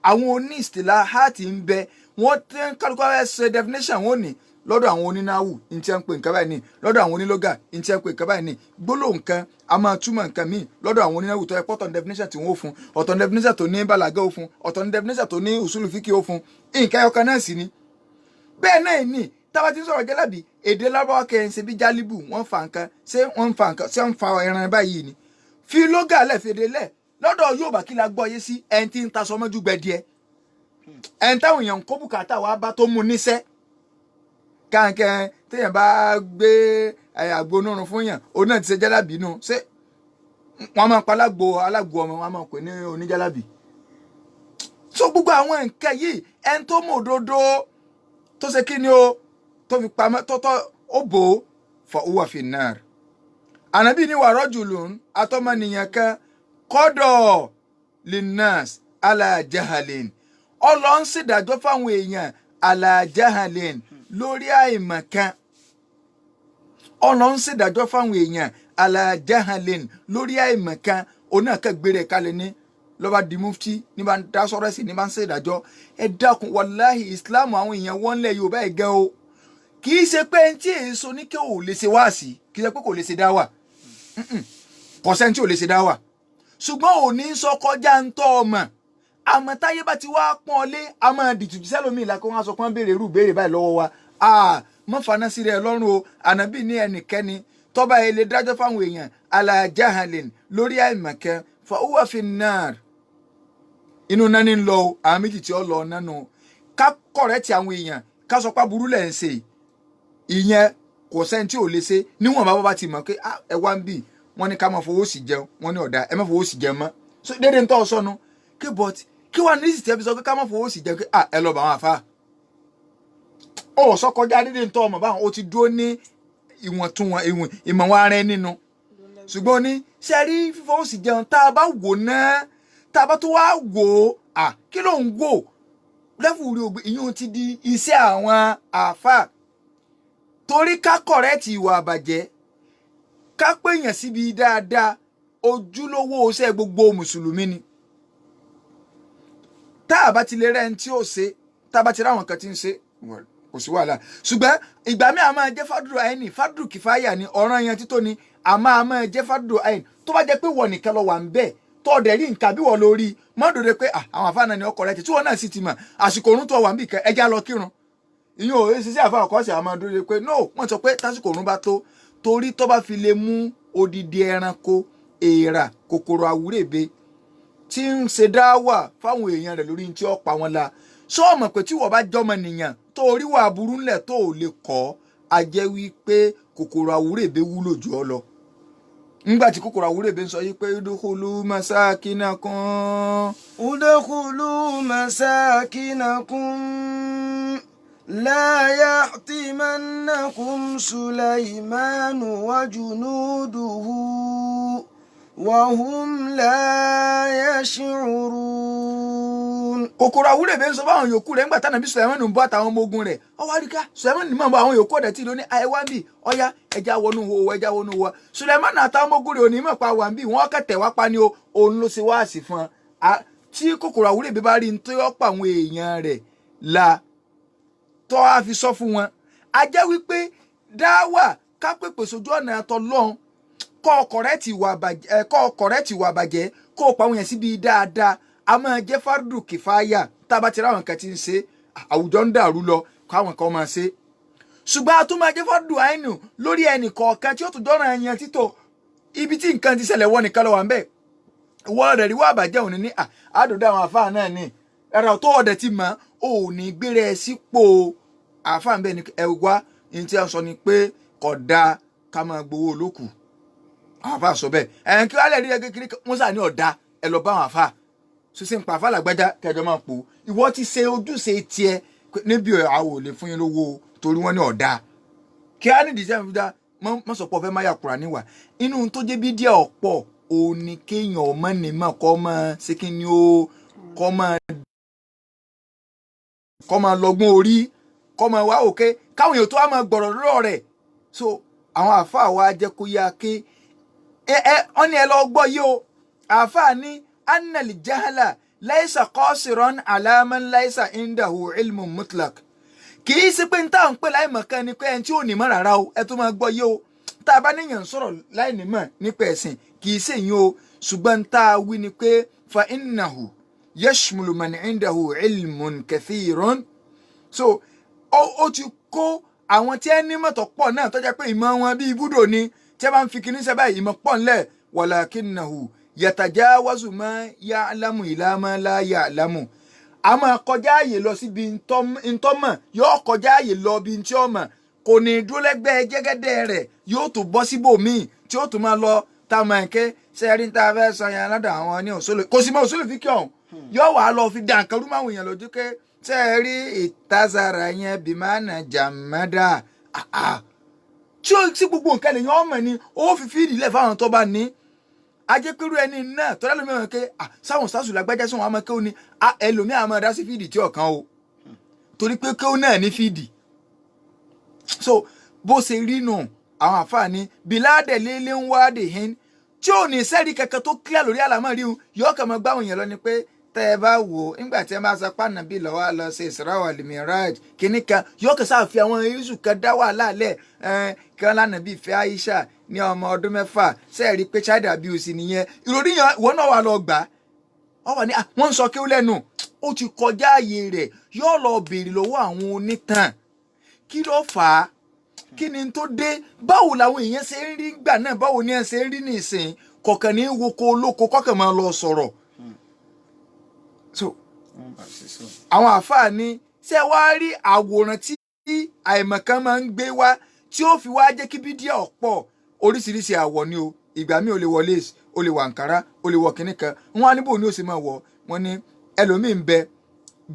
Àwọn oní ìsìtìlá háàtì ń bẹ, wọ́n tẹ́ ń kálukú ẹ̀ ṣe definition wọn ní lọ́dọ̀ àwọn onínáwù ní tí wọ́n ń pè nǹkan báyìí ní, lọ́dọ̀ àwọn onílógà ní tí wọ́n ń pè nǹkan báyìí ní. Gbólóhùn nǹkan a máa túmọ̀ nǹkan míì lọ́dọ̀ àwọn onínáwù tó yẹ pọ́tọ̀ ní definition tí wọ́n fún, ọ̀tọ̀ ní definition tó ní bàlágà ó fún, ọ̀tọ̀ ní definition tó ní usulu fíkì ó fún, nǹkan ẹyọkan náà sì ni. Bẹ́ẹ̀ náà ni tába ti ń sọ̀rọ̀ jálàbí èdè Lárúbáwá kẹrin ṣe bí jálíbù wọ́n fa nǹkan ṣé wọ́n fa nǹkan ṣé wọ́n fa ẹran báyìí ni. Fi lógà lẹ̀ fèdè lẹ̀ lọ́dọ̀ Yorùbá kí la gbọ́ yé sí ẹni tí ń taṣọ mọ́jú gbẹdìẹ, ẹni táwọn èèyàn ń kó bùkátà wá bá tó mú níṣẹ́ kánkẹ́ téèyàn bá gbé àgbo onírun fún yàn òun náà ti ṣe jálàbí nù. Ṣé wọ́n máa pa alágbo alágbo ọmọ wọn máa pè ní oníjálàbí. So gbogbo àwọn nǹkan yìí ẹni tó mọ òdodo tó ṣe kí ni o tó fi pamọ́ tọ́tọ́ ó bò ó fa huwa fi nar. Ànábì ní wa rajulun atọ́mọnìyàn kan kọ́dọ̀ linnas ala jahalin, ọlọ́ ń ṣèdájọ́ fáwọn èèyàn ala jahalin lórí àìmọ̀kan, ọlọ́ ń ṣèdájọ́ fáwọn èèyàn ala jahalin lórí àìmọ̀kan. Òun náà kẹ́ gbére kalẹ̀ ní lọ́ba di mufti ní bá ń dá sọ́rọ́ sí ní bá ń ṣèdájọ́. Ẹ dákun, wàláhì ìsìláàmù àwọn èèyàn wọ́n lẹ̀ Yorùbá ẹ̀ gan o. Kì í ṣe pé ẹni tí èso ní kí ò lè ṣe wáàsí, kì í ṣe pé kò lè ṣe dáwà, kò sẹ́ni tí ò lè ṣe dáwà, ṣùgbọ́n ò ní sọ kọjá ń tọ́ ọmọ. Àmọ́ táyé bá ti wá pọ́n ọ lé, a máa dìtú sẹ́lómi ìlà kó wọ́n sọ pé wọ́n béèrè irú béèrè báyìí lọ́wọ́ wa. Mọ́ faná sí rẹ̀ lọ́rùn o. Ànábì ní ẹnikẹ́ni tọ́ba ẹ lè dájọ́ fáwọn èèyàn ala jahalin lórí àìmọ̀kẹ́ fa huwa fi nar, inú náà ní lọ o. Àwọn méjì tí ó lọ nánu ká kọ̀rẹ́tì àwọn èèyàn, ká sọ pé aburú lẹ̀ ń ṣe, ìyẹn kò sẹ́ni tí ò lè ṣe níwọ̀n bá bá ti mọ̀ pé ẹ wá ń bì wọ́n ní ká máa fowó sí jẹun, wọ́n ní ọ̀dà ẹ má fowó sí jẹun mọ́. So déédéé ń tọ́ ọ sọnù kí but kí wàá ní ìsìtẹ́ fi sọ pé ká má fowó sí jẹun kí ẹ lọ bá wọn àfa ó sọ kọjá déédéé ń tọ́ ọmọ báwọn, ó ti dúró ní ìwọ̀ntúnwọ̀n ìmọ̀ wọn ara ẹ nínú. Ṣùgbọ́n ní ṣe rí fífowó sí jẹun tá a bá wò náà, tá a bá tó wá wò ó kí ló ń wò lẹ́fù rí ògbé, ìyún ti di iṣẹ́ àwọn àfa. Torí ká kọ̀rẹ́ẹ̀tì ìwà àbàjẹ́, ká pèèyàn síbi dáadáa, ojúlówó iṣẹ́ gbogbo mùsùlùmí ni. Tá a bá ti lè rẹ́ ẹni tí ó ṣe, tá a bá ti ráwọn kan tí ń ṣe, kò sí wàhálà. Ṣùgbọ́n ìgbà míì a máa jẹ́ fádùrù àìní, fádùrù kìfáyà ni ọ̀ràn yẹn títò ni, a máa máa jẹ́ fádùrù àìní. Tó bá jẹ́ pé wọ́n nìkan lọ wà ń bẹ̀ tó ọ̀dẹ̀ rí nǹkan bí wọ́n lórí mọ́dòdó pé àwọn àfáàná ni ọkọ̀ rẹ̀ tí wọ́n náà sì ti mọ̀ àsìkò òrùn tó wà ń bì kan ẹja lọ kírun. Ìyẹn ò ṣiṣẹ́ àfa ọkọ̀ ṣe àmọ́ dúró pé no, wọ́n sọ pé tásìkò òrùn bá tó, torí tó bá fi lè mú odidi ẹranko èèrà kòkòrò àwúrèbe tí ń ṣe dáwà fáwọn èèyàn rẹ̀ lórí tí ó pa wọn la. Sọ mọ̀ pé tí wọ́n bá jọmọ nìyàn tó orí wà burú ńlẹ̀ tó ò lè kọ́, a jẹ́ wípé kòkòrò àwúrèbe wúlò jù ọ lọ. Ńgbà tí kòkòrò àwúrèbe ń sọ yí pé udkhulu masakinakum. Udkhulu masakinakum la yahtimannakum Sulaymanu wa junuduhu wa hum la yash'urun. Kòkòrò àwúrèbe ń sọ fáwọn yòókù rẹ̀ ńgbà tánàbí Sulaimanu ń bọ́ àtàwọn ọmọ ogun rẹ̀. Ó wá rí ká Sulaimanu mọ̀ bọ́ àwọn yòókù ọ̀dẹ̀ tí ló ní àìwá ń bì, ọ̀yá ẹja wọnú wo ẹja wọnú wa. Sulaimanu àtàwọn ọmọ ogun rẹ̀ ò ní mọ̀ pa wà ń bì, wọ́n kẹ̀tẹ̀ wá pa ni o. Òun ló ṣe wáàsí fún un. Tí kòkòrò àwúrèbe bá rí ní tó yọ pa àwọn èèyàn rẹ̀ la tọ́ a fi sọ fún wọn. A jẹ́ wípé dáwà ká pèpè sójú ọ̀nà àtọlọ́hun, kọ́ ọkọ̀rẹ́ ti wà bàjẹ́, kó o pa àwọn yẹn síbi dáadáa, a máa jẹ́ fardu kìfáyà. Tá a bá ti ráwọn kan tí ń ṣe, àwùjọ ń dàrú lọ káwọn kan máa ṣe. Ṣùgbọ́n a tún máa jẹ́ fardu àìnù lórí ẹnì kọ̀ọ̀kan tí ó tún dọ́ràn ẹyàn títò ibi tí nǹkan ti ṣẹlẹ̀ wọ́n nìkan lọ wà ń bẹ̀. Wọ́n rẹ̀ rí wà bàjẹ́ òní ní àdòdó àwọn àfáà náà ní ẹ̀rọ tó ọ̀dẹ̀ ti mọ̀ ò ní gbére ẹ sípò àfáà ń bẹ̀ ní ẹ wá. Ní tí a sọ ni pé kò dáa ká máa gbowó olókù. Àfáà sọ bẹ́ẹ̀ ẹ̀ kí wàá lẹ̀ rí ẹ kékeré wọ́n sà ní ọ̀dà ẹ lọ bá àwọn àfáà sísè ń pa àfáà làgbájá kẹjọ máa pò. Ìwọ ti ṣe ojúṣe tiẹ̀ níbi àwọn ò lè fún yín lówó torí wọ́n ní ọ̀dà kí á nídìí sẹ́yìn fúdà mọ́ sọ pé ọ̀fẹ́ má yà kúrà níwà. Inú tó jẹ́ bí díẹ̀ ọ̀pọ̀ òní kéèyàn ọmọ nìmọ̀ kọ́ mọ́ ṣé kí ni ó kọ́ mọ́ lọ́gbọ́n orí kọ́ mọ́ wá òkè káwọn èèyàn tó wá máa gbọ̀rọ̀ lọ́rọ̀ rẹ̀. So àwọn àáfàá wa jẹ́ kó yá ké ẹ wọ́n ní ẹ lọ gbọ́ yìí o. Àáfàá ní annal jahala laysa qasiran ala man laysa indahu ilmun mutlaq. Kì í ṣe pé n táwọn ń pè láìmọ̀kan ni pé ẹni tí ò ní mọ̀ rárá o, ẹ tó máa gbọ́ yìí o. Tá a bá níyàn sọ̀rọ̀ láìnímọ̀ nípa ẹ̀sìn kì í ṣèyí o, ṣùgbọ́n tá a wí ni pé fa innahu yashmulu man indahu ilmun kathirun. So ó ti kó àwọn tí ẹ ní mọ̀tọ̀ pọ̀ náà tó jẹ́ pé ìmọ̀ wọn bí ibùdó ni tí ẹ bá ń fi kinní sẹ́ báyìí ìmọ̀ pọ̀ ńlẹ̀. Walakinnahu yatajawazu ma ya'lamu ila ma la ya'lamu. A máa kọjá àyè lọ síbi ntọ́mọ̀, yóò kọjá àyè lọ bí ntí ọmọ, kò ní dúró lẹ́gbẹ̀ẹ́ jẹ́gẹ́dẹ́ rẹ̀, yóò tún bọ́ síbòmíì tí ó tún máa lọ tá a máa ké sẹ́rí tá a fẹ́ sọ yẹn lọ́dọ̀ àwọn ní òṣèlú kò sí mọ́ òṣèlú fi kí ọ̀hún yóò wá lọ fi dà nǹkan rú máwọn èèyàn lójú ké Tẹ́ ẹ rí ìtazara yẹn bìmánà jàmádà. Tí ó sí gbogbo nǹkan lèyàn ọmọ ni ó fi fíìdì lẹ̀ fáwọn tó bá ní. Ajẹ́pẹ̀rú ẹni náà tọ́lá lómi ọ̀hún ké sáwọn sásù lágbájá sí wọn àmọ́ kéwòn ni ẹlòmíì àmọ́ dá sí fíìdì tí ọ̀kan o, torí pé kéwòn náà ní fíìdì. So bó ṣe rí nù àwọn àfààní bíládẹ̀ lélẹ̀ ń wá dè hin tí ò ní sẹ́ẹ̀rí kankan tó clear lórí àlámọ̀ rí un, yóò kàn máa gbáwọn èèyàn lọ ni pé tẹ́ ẹ bá wò ó nígbà tí ẹ bá sọ pàànà bíi lọ́wọ́ lọ ṣe Isra wal Miraj kínní kan, yóò kàn sáà fi àwọn iṣu kan dá wàhálà lẹ̀. Kí wọ́n lánàá bíi fẹ́ Aisha ní ọmọ ọdún 6, sẹ́ẹ̀rí pé child abuse nìyẹn. Ìròrí yẹn ìwọ náà wà lọ gbà á, wọ́n wà ní wọ́n ń sọ kí ó lẹ́nu ó ti kọjá ààyè rẹ̀, yóò lọ béèrè lọ́wọ́ àwọn onítàn kí ló fà á, kí ni tó dé, báwo làwọn èèyàn ṣe ń rí gbà náà, báwo ni ẹ ṣe ń rí nìsín. Kọ̀ọ̀kan ní woko olóko kọ́kàn máa lọ sọ̀rọ̀. So àwọn àáfàá ni ṣé wàá rí àwòrán tí àìmọ̀kan máa ń gbé wá tí ó fi wá jẹ́ kí bídíà ọ̀pọ̀ oríṣiríṣi àwọ̀ ni o. Ìgbà míì ó lè wọ lace, ó lè wọ àǹkárá, ó lè wọ kínní kan. Wọn á níbò ní ó sì máa wọ wọn ní ẹlòmíì ń bẹ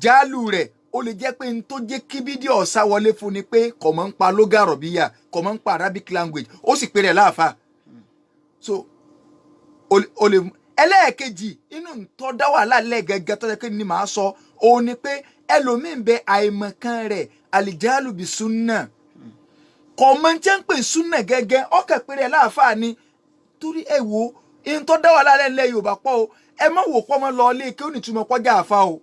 jálù rẹ̀, ó lè jẹ́ pé n tó jẹ́ kí bídíà ọ̀sá wọlé fún ni pé kò mọ̀ ń pa lóga àrọ̀bíyà, kò mọ̀ ń pa Arabic language, ó sì pé rẹ̀ láàfà. So ó lè ẹlẹ́ẹ̀kejì inú ntọ́ dá wàhálà lẹ́gẹ̀gẹ́ tó jẹ́ pé ni màá sọ òun ni pé ẹlòmíì ń bẹ àìmọ̀kan rẹ̀ àlìjálù bí súnà, kò mọ̀ tí ń pè súnà gẹ́gẹ́, ọkàn pé rẹ̀ láàfà ni. Torí ẹ wo ntọ́ dá wàhálà lẹ́lẹ́ Yorùbá pọ̀ o, ẹ má wò pọ́ mọ́ lọ ilé kí ó nìtumọ̀ kọjá àfa o.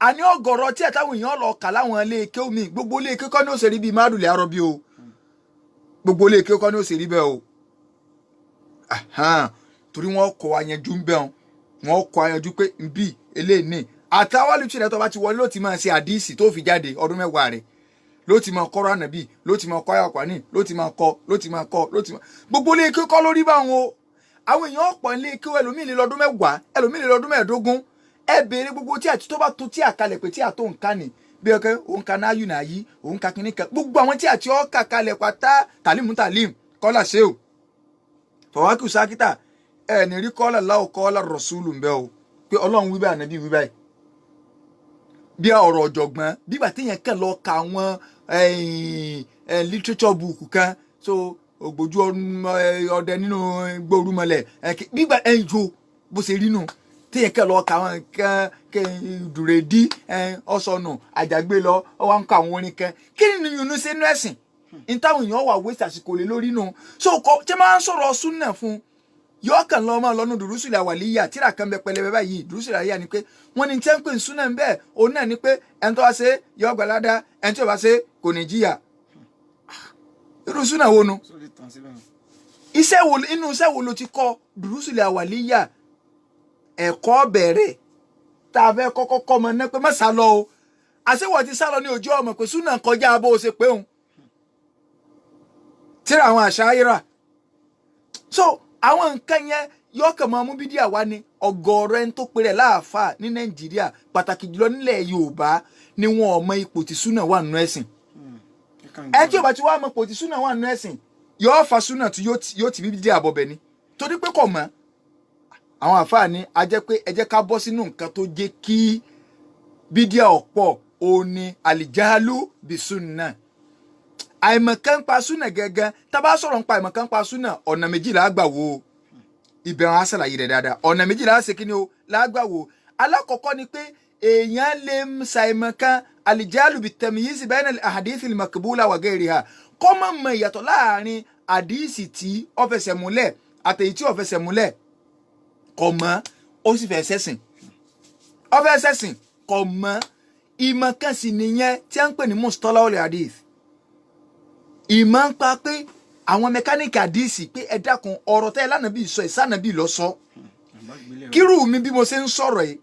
Àní ọ̀gọ̀rọ̀ tí ẹ táwọn èèyàn lọ kà láwọn ilé ike omi, gbogbo ilé ike kọ́ ní òṣèré bíi mádùlẹ̀ arọ́bí o, gbogbo ilé ike kọ́ ní òṣèré bẹ́ẹ̀ o. Torí wọ́n kọ ayanjú ń bẹ̀ wọn, wọ́n kọ ayanjú pé nbí eléyìí ní àtàwọn olùtúlẹ̀ tó bá ti wọlé ló ti máa ṣe àdíìsì tó fi jáde ọdún 10 rẹ̀, ló ti máa kọ́rọ̀ ànàbí, ló ti máa kọ́ ayọ̀kwání, ló ti máa kọ́, ló ti máa kọ́, ló ti máa gbogbo ilé ike kọ́ lórí báwọn o. Àwọn èèyàn ọ̀pọ̀ ilé ike ẹlòmíì lè lọ́dún 10, ẹlòmíì lè lọ́dún 15. Ẹ béèrè gbogbo tí àti tó bá tó tí àkalẹ̀ pé tí àtó nǹkan ni bí ọkẹ òun ka náà yùnà yí òun ka kínní kan, gbogbo àwọn tí àti ọkà kalẹ̀ pátá tàlímù tàlímù kọ́là ṣe o fọwákù sákítà ẹ ní rí kọ́là láò kọ́là rọ̀ṣúlù ń bẹ́ o, pé ọlọ́run wí báyìí ànábì wí báyìí bí ọ̀rọ̀ ọ̀jọ̀gbọ́n bígbà téèyàn kàn lọ ka àwọn literature book kan, so ògbójú ọdẹ nínú gbórúmọlẹ̀ bígbà ẹ̀yìn bó ṣe rí nù téèyàn kàn lọ ka àwọn nǹkan dùrẹ́dí ọ̀sọ̀nù àjàgbé lọ ọwọ́ ń kọ àwọn orin kan, kí ni yunú sínú ẹ̀sìn ní táwọn èèyàn wà wéṣẹ̀ àsìkò lé lórí nù. So kọ tí máa ń sọ̀rọ̀ súnà fún yóò kàn lọ máa lọ́nu dùrúsùlẹ̀ àwàlíyà tíra kan bẹ pẹlẹbẹ báyìí. Dùrúsùlẹ̀ àwàlíyà ni pé wọ́n ní tí wọ́n ń pè súnà ń bẹ́ẹ̀ òun náà ni pé ẹni tó bá ṣe yóò gbà ládàá, ẹni tó bá ṣe kò ní jìyà. Irú súnà wo nu? Iṣẹ́ wo inú iṣẹ́ wo ló ti kọ́ dùrúsùlẹ̀ àwàlíyà? Ẹ̀kọ́ bẹ̀rẹ̀ tá a fẹ́ kọ́kọ́ kọ́ ọmọ náà pé má sá lọ o, àṣewọ̀ ti sá lọ ní ojú ọmọ pé súnà kọjá bó o ṣe pé òun tíra àwọn àṣà ayéra. So àwọn nǹkan yẹn yóò kàn máa mú bídíà wá ní ọ̀gọ̀ọ̀rọ̀ ẹni tó pe rẹ̀ láàfáà ní Nàìjíríà, pàtàkì jùlọ nílẹ̀ Yorùbá, ni wọn ò mọ ipò tí súnà wà nínú ẹ̀sìn. Ẹ tí ò bá ti wá mọ ipò tí súnà wà nínú ẹ̀sìn, yóò fa súnà tí yóò ti bídíà bọ̀bẹ̀ ni, torí pé kò mọ̀. Àwọn àfáà ní a jẹ́ pé ẹ jẹ́ ká bọ́ sínú nǹkan tó jẹ́ kí bídíà ọ̀pọ̀ òun ni àlìjálù bí súnà. Àìmọ̀kan pa súnà gẹ́gẹ́, tá a bá sọ̀rọ̀ nípa àìmọ̀kan pa súnà, ọ̀nà méjì la gbà wò ó. Ibẹ̀ wọn á ṣàlàyé rẹ̀ dáadáa. Ọ̀nà méjì la ṣe kíni o la gbà wò. Alákọ̀ọ́kọ́ ni pé èèyàn lè ṣàìmọ̀kan àlìjálù bí tamyiz bayna al-ahadith al-maqbula wa ghayriha, kọ́ mọ̀ mọ̀ ìyàtọ̀ láàrin àdíìsì tí ó fẹsẹ̀ múlẹ̀ àtèyí tí ó fẹsẹ̀ múlẹ̀, kò mọ̀, ó sì fẹ́ ṣẹ̀sìn, ó fẹ́ ṣẹ̀sìn kò mọ̀. Ìmọ̀ kan sì nìyẹn tí a ń pè ní mustalahul hadith. Ìmọ̀ ń pa pé àwọn mẹkáníìkì àdíìsì pé ẹ dákun ọ̀rọ̀ tẹ́ ẹ lánàá bí sọ ìsànàbí lọ sọ. Kírù mi bí mo ṣe ń sọ̀rọ̀ yìí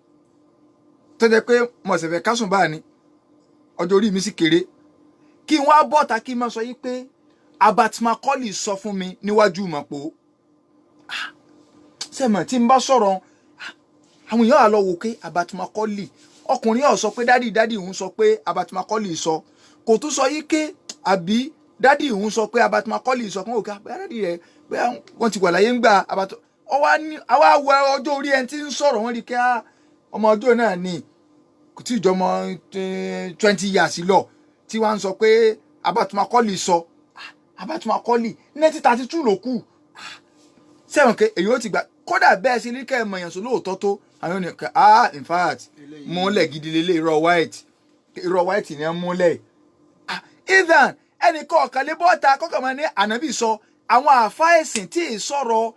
tó jẹ́ pé mo ṣẹ̀ fẹ́ kásùn báà ni, ọjọ́ orí mi sì kéré, kí n wá bọ́ta kí n máa sọ yìí pé Abat Macaulay sọ fún mi níwájú mọ̀pọ̀ sẹ́mọ̀ tí n bá sọ̀rọ̀ àwọn èèyàn á lọ wò pé Abat Macaulay ọkùnrin yóò sọ pé dádì dádì òun sọ pé Abat Macaulay sọ, kò tún sọ yìí ké àbí dádì òun sọ pé Abat Macaulay sọ fún òkè bóyá dádì rẹ bóyá wọ́n ti wà láyé ń gbà Abat ọwọ́ wọ ọjọ́ orí ẹni tí ń sọ̀rọ̀ wọ́n rí kí ọmọ ọjọ́ náà ni Kò tí ì jọmọ 20 years lọ tí wọ́n á sọ pé Abatunmakọ́lì sọ. Abatunmakọ́lì 1932 ló kù. Sẹ́wọ̀n ke èyí ó ti gbà kódà bẹ́ẹ̀ sí ní kẹ́ ẹ̀ mọ̀yàn sọ lóòótọ́ tó àwọn ènìyàn kan. Ah, in fact, múlẹ̀ gidi lélẹ̀, irọ́ white, irọ́ white ni ẹ múlẹ̀. Ah, ethan ẹnì kọ̀ọ̀kan lé bọ́ta kọ́kàn máa ní ànábì sọ. Àwọn àáfàá ẹ̀sìn tí ì sọ̀rọ̀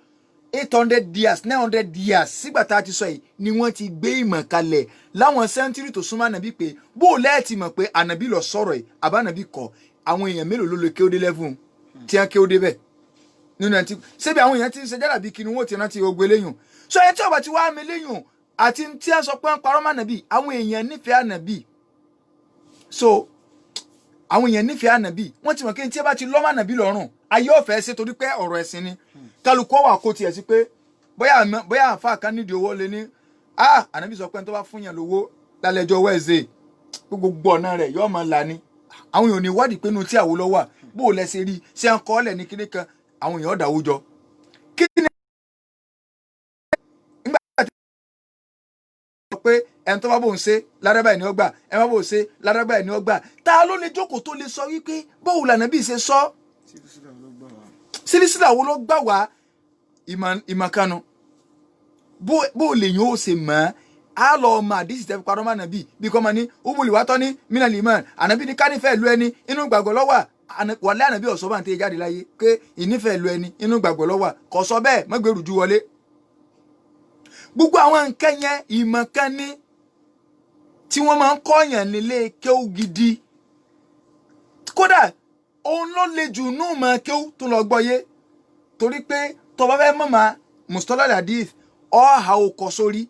800 years, 900 years sígbà tá a ti sọ yìí ni wọ́n ti gbé ìmọ̀ kalẹ̀ láwọn century tó súnmọ́ ànábì pé bó o lẹ́ẹ̀tì mọ̀ pé ànábì lọ sọ̀rọ̀ yìí àbánábì kọ́. Àwọn èèyàn mélòó ló lè kéwòdé level tí wọ́n kéwòdé bẹ́ẹ̀ nínú ẹ̀ tí ṣébi àwọn èèyàn ti ń ṣe jálàbí kí ni wọ́n ti rántí ogun eléyùn so ẹ tí ọba ti wá mi léyùn àti tí a sọ pé ń parọ́ mọ́ ànábì. Àwọn èèyàn nífẹ̀ẹ́ ànábì, so àwọn èèyàn nífẹ̀ẹ́ ànábì, wọ́n ti mọ̀ kí n tí ẹ bá ti lọ́mọ ànábì lọ́rùn ayé ọ̀fẹ́ ṣe, torí pé ọ̀rọ̀ ẹ̀sìn ni. Kálukú wà kó tiẹ̀ sí pé bóyá àǹfà kan nídìí owó lé ní, ah, ànábì sọ pé ẹni tó bá fún yàn lówó lálẹ́jọ́ Wednesday, gbogbo ọ̀nà rẹ̀ yóò máa là ní. Àwọn èèyàn ò ní wádìí pé inú tí àwo lọ wà, bó o lẹ ṣe rí ṣé ń kọ́ ọ́lẹ̀ ní kíní kan. Àwọn èèyàn ọ̀dàwó jọ kí ni nígbà tí wọ́n sọ pé ẹni tó bá bòun ṣe ládàbà ẹni ọgbà, ẹni bá bòun ṣe ládàbà ẹni ọgbà, ta ló lè jókòó tó lè sọ wípé bóun lànà bí ṣe sọ? Sílísílà wo ló gbà wá? Ìmọ̀kanu bó lè yín ó ṣe mọ̀ ọ́ á lọ ọmọ àdìsí tẹ́ fi parọ́ mọ́ ànàbí bí kò máa ní ubuli wàá tọ́ ní mínàlì mọ́ ànàbí ní kánífẹ̀ẹ́ lu ẹni inú gbàgbọ́ lọ́wọ́ wàlẹ́. Ànàbí ọ̀sọ́ bá ń tẹ́ jáde láyé pé ìnífẹ̀ẹ́ lu ẹni inú gbàgbọ́ lọ́wọ́ kò sọ bẹ́ẹ̀ mọ́gbèrú ju wọlé. Gbogbo àwọn nǹkan yẹn, ìmọ̀ kan ní tí wọ́n máa ń kọ́yàn nílé kéwú gidi. Kódà òun ló le jù nú mọ̀ kéwú tó lọ gbọ́yé, torí pé tó bá fẹ́ mọ̀ máa mustola hadith ọ̀hà okọ̀ sórí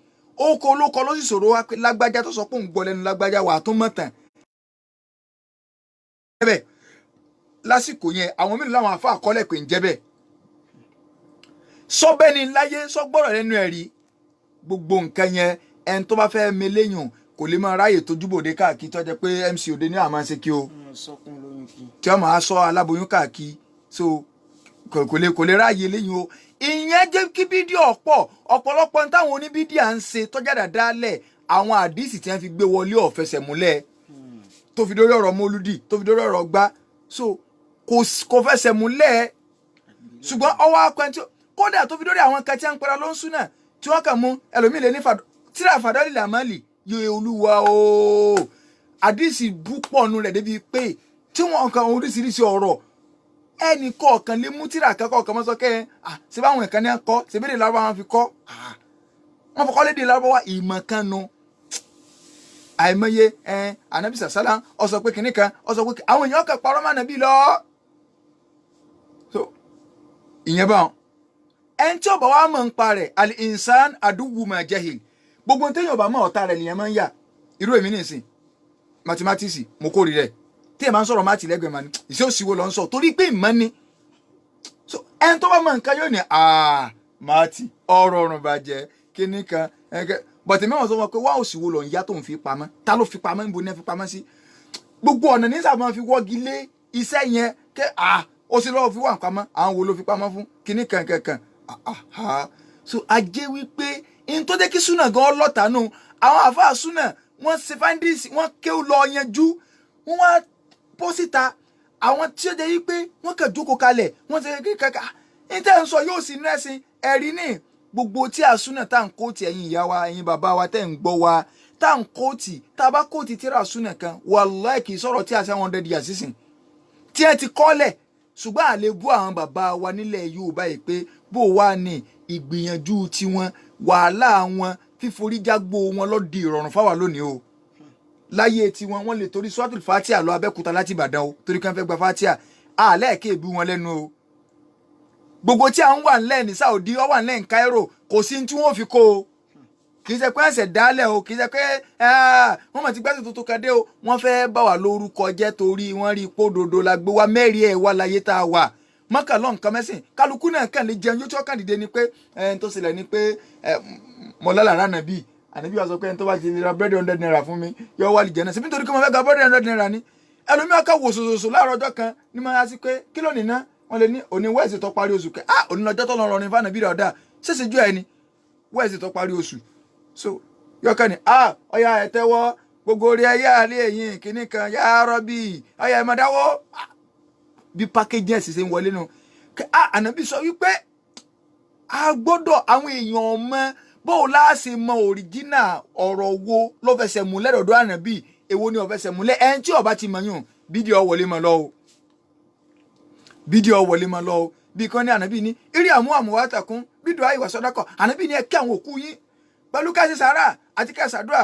okọ̀ olókọ ló sì ṣòro wá pé lágbájá tó sọ pé òun gbọ́ lẹ́nu lágbájá wà á tún mọ̀ tán. Bẹ́ẹ̀ lásìkò yẹn, àwọn mélòó làwọn afa àkọọ́lẹ̀ pé ń jẹ́ bẹ́ẹ̀ sọ́bẹ́ni láyé sọ́gbọ́rọ̀ lẹ́nu ẹ̀rí? Gbogbo nǹkan yẹn, ẹni tó bá fẹ́ meléyùn kò lè máa ráyè tójúbòde káàkiri tó jẹ́ pé MC òde ní àmọ́ ṣe kí o tí wọ́n máa sọ aláboyún káàkiri, so kò lè ráyè léyìn o. Ìyẹn jẹ́ kí fídíò ọ̀pọ̀ ọ̀pọ̀lọpọ̀ táwọn oníbídíà ń ṣe tọ́jà dáadáa, àwọn àdìsí tí wọ́n fi gbé wọlé ọ̀fẹsẹ̀ múlẹ̀, tó fi dórí ọ̀rọ̀ mọ́lúdì, tó fi dórí ọ̀rọ̀ gbá, so kò fẹsẹ̀ múlẹ̀. Ṣùgbọ́n ọwọ́ akọ́ni kódà tó fi dórí àwọn kan tí wọ́n ń pera ló ń súnà tí wọ́n kàn mú ẹlòmíì lé ní tíra fàdọ́lì làmọ́lì yóò olúwa o, àdìsí bú pọ̀ nù rẹ̀ débi pé tí wọ́n kan oríṣiríṣi ọ̀rọ̀. Ẹnì kọ̀ọ̀kan lè mú tíra akẹ́kọ̀ọ́ kan mọ́ sọ kẹ́ ẹ̀ ṣe báwọn ìkànnì ẹ̀ kọ́ ṣe bí èdè Lárúbáwá wọn fi kọ́, wọ́n fọkọ́ lédè Lárúbáwá. Ìmọ̀ kan nu àìmọye ẹ anabi sàsálà ó sọ pé kìnnì kan, ó sọ pé àwọn èèyàn kan parọ́ mọ́ ànábì lọ. So ìyẹn báwọn ẹni tí ó bá wà mọ̀ ń pa rẹ̀, al insan aduwwu ma jahil. Gbogbo ní téèyàn bá mọ̀, ọ̀tá rẹ̀ nìyẹn máa ń yà. Irú èmi nìsín, mathematics mo kórìí rẹ̀. Tí ẹ máa ń sọ̀rọ̀ math lẹ́gbẹ̀ẹ́ máa ní ìṣe òsìwò lọ ń sọ, torí pé ìmọ̀ ni. So ẹni tó bá mọ̀ nǹkan yóò ní math ọ̀rọ̀ ọ̀rùn bàjẹ́ kíní kan ẹ̀kẹ́ bọ̀tẹ̀ mẹ́wọ̀n sọ wọn pé wá òsìwò lọ ń yá tó ń fi pamọ́, ta ló fi pamọ́, níbo ní ẹ fi pamọ́ sí? Gbogbo ọ̀nà ní sábà máa fi wọ́gi lé iṣẹ́ yẹn kẹ́ ó sì lọ́wọ́ fi wà pamọ́, àwọn wo ló fi pamọ́ fún kíní kan kankan. So ajé wípé in tó jẹ́ kí súnà gan ọlọ́ta nù, àwọn àfáà súnà wọ́n ṣe findings, wọ́n kéwù lọ yanjú, wọ́n wá bọ́ síta. Àwọn tí ó jẹ́ wípé wọ́n kàn jókòó kalẹ̀, wọ́n ṣe kí kankan ní tẹ́ ń sọ yóò sì nẹ́sìn ẹ̀rí ní gbogbo tí a súnà tá à ń kóòtì. Ẹ̀yin ìyá wa, ẹ̀yin bàbá wa tẹ́ ń gbọ́ wa, tá à ń kóòtì, tá a bá kóòtì tíra súnà kan, wàláì kì í sọ̀rọ̀ tí a 700 years sísìn tí ẹ ti kọ́lẹ̀. Ṣùgbọ́n àlè bú àwọn bàbá wa nílẹ̀ Yorùbá yìí pé bó wà ní ìgbìyànjú tiwọn, wàhálà wọn, fíforíjágbó wọn ló di ìrọ̀rùn fáwa lónìí o. Láyé tiwọn, wọn lè torí suratul Fatia lọ Abẹ́òkúta láti Ìbàdàn o, torí kan fẹ́ gba Fatia àlẹ́ ẹ̀kẹ́ ìbú wọn lẹ́nu o. Gbogbo tí a ń wà ńlẹ̀ ní Saudi, ó wà ńlẹ̀ ní Cairo, kò sí tí wọ́n fi kó o. Kì í ṣe pé ẹsẹ̀ dálẹ̀ o, kì í ṣe pé wọ́n mọ̀ ti gbẹ́sẹ̀ tuntun kan dé o. Wọ́n fẹ́ bá wa lórúkọ jẹ́ torí wọ́n rí ipò òdodo la gbé wa mẹ́rin ẹ̀ wá láyé tá a wà mọ́kànlọ́ nǹkan mẹ́sìn. Kálukú náà kàn lè jẹun yóò tí wọ́n kàn dìde ni pé ẹni tó ṣẹlẹ̀ ni pé mọ̀lálà rà nàbí ànábì wa sọ pé ẹni tó bá ti ra búrẹ́dì ₦100 fún mi yóò wà lìjẹ́ náà síbi, nítorí pé mo fẹ́ gba búrẹ́dì ₦100 ni. Ẹlòmíràn kan wò sòsòsò láàárọ̀ ọjọ́ kan ní máa sí pé kí ló nìna wọ́n lè ní òní wẹ́ẹ̀sì tó parí oṣù kẹ́, ah, òní lọ́jọ́ tó lọ rọrin fún ànábì rẹ̀ ọ̀dà ṣèṣe ju ẹni wẹ́ẹ̀sì tó parí oṣù. So yọkàn ni, ah, ọ̀ya ẹ̀ tẹ́wọ́. Gbogbo orí ayé àlẹ́ ẹ̀yìn kìíní kan ya Rabbi ayé ẹ̀ máa dáwọ́ bí pákéjì ẹ̀sìn ṣe ń wọlé nu. Ànábì sọ wípé a gbọ́dọ̀ àwọn èèyàn mọ bóò láàṣẹ mọ òrìjínà ọ̀rọ̀ wo ló fẹsẹ̀ múlẹ̀ dọ̀dọ̀ ànábì, èwo ni ó fẹsẹ̀ múlẹ̀. Ẹni tí ó bá ti mọ̀ yùn bídíò wọlé mọ́ lọ o, bídíò wọlé mọ́ lọ o. Bí kan ní ànábì ní eré àmú àmúwátàkùn bídíò àìwà sọdákọ̀, ànábì ní ẹ kí àwọn òkú yín pẹ̀lú ká ṣe sàárà àti ká ṣàdúrà.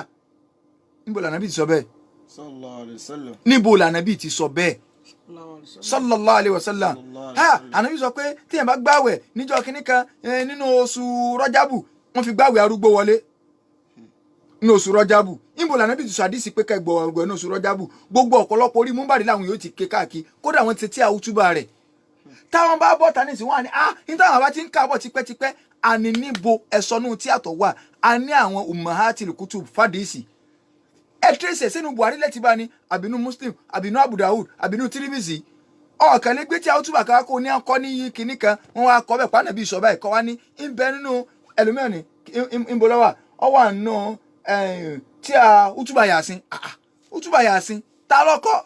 Níbo lànábì ti sọ bẹ́ẹ̀? Sallallahu alayhi wa sallam. Níbo lànábì ti sọ bẹ́ẹ̀? Sallallahu alayhi wa sallam. Ha, ànábì sọ pé tíyẹn bá gbàwẹ̀ níjọ́ kínní kan nínú oṣù rọ́jàbù, wọ́n fi gbàwẹ̀ arúgbó wọlé nínú oṣù rọ́jàbù. Níbo lànábì ti sọ àdìsí pé kẹgbọ̀ ọgbẹ̀ nínú oṣù rọ́jàbù? Gbogbo ọ̀pọ̀lọpọ̀ orí múmbàdí làwọn yóò ti ké káàkiri, kódà wọ́n ti tí àwùtúbà rẹ̀. Táwọn bá bọ̀ tani sí wọn ni ah, ní táwọn bá ti ń káàbọ̀ tipẹ́tipẹ́. Àní níbo ẹ̀sọ́nù tí àtọ̀ wà? A ní àwọn ummahatil kutub fàdísì ẹ tírèsì sínú Buhari lẹ́tì bá ní, àbínú Muslim, àbínú Abu Dawud, àbínú Tirimizi. Ọ̀kan lè gbé tí àwùtúbà kan kó ní akọ́ ní yín kinní kan, wọ́n wá kọ́ bẹ̀ pàánà bí ìṣọ̀bá ẹ̀kọ́ wá ní ń bẹ nínú ẹlòmíràn ní ń bọ́ lọ́wọ́ ọ wà nù tí a útúbà yàsín, útúbà yàsín ta lọ́kọ́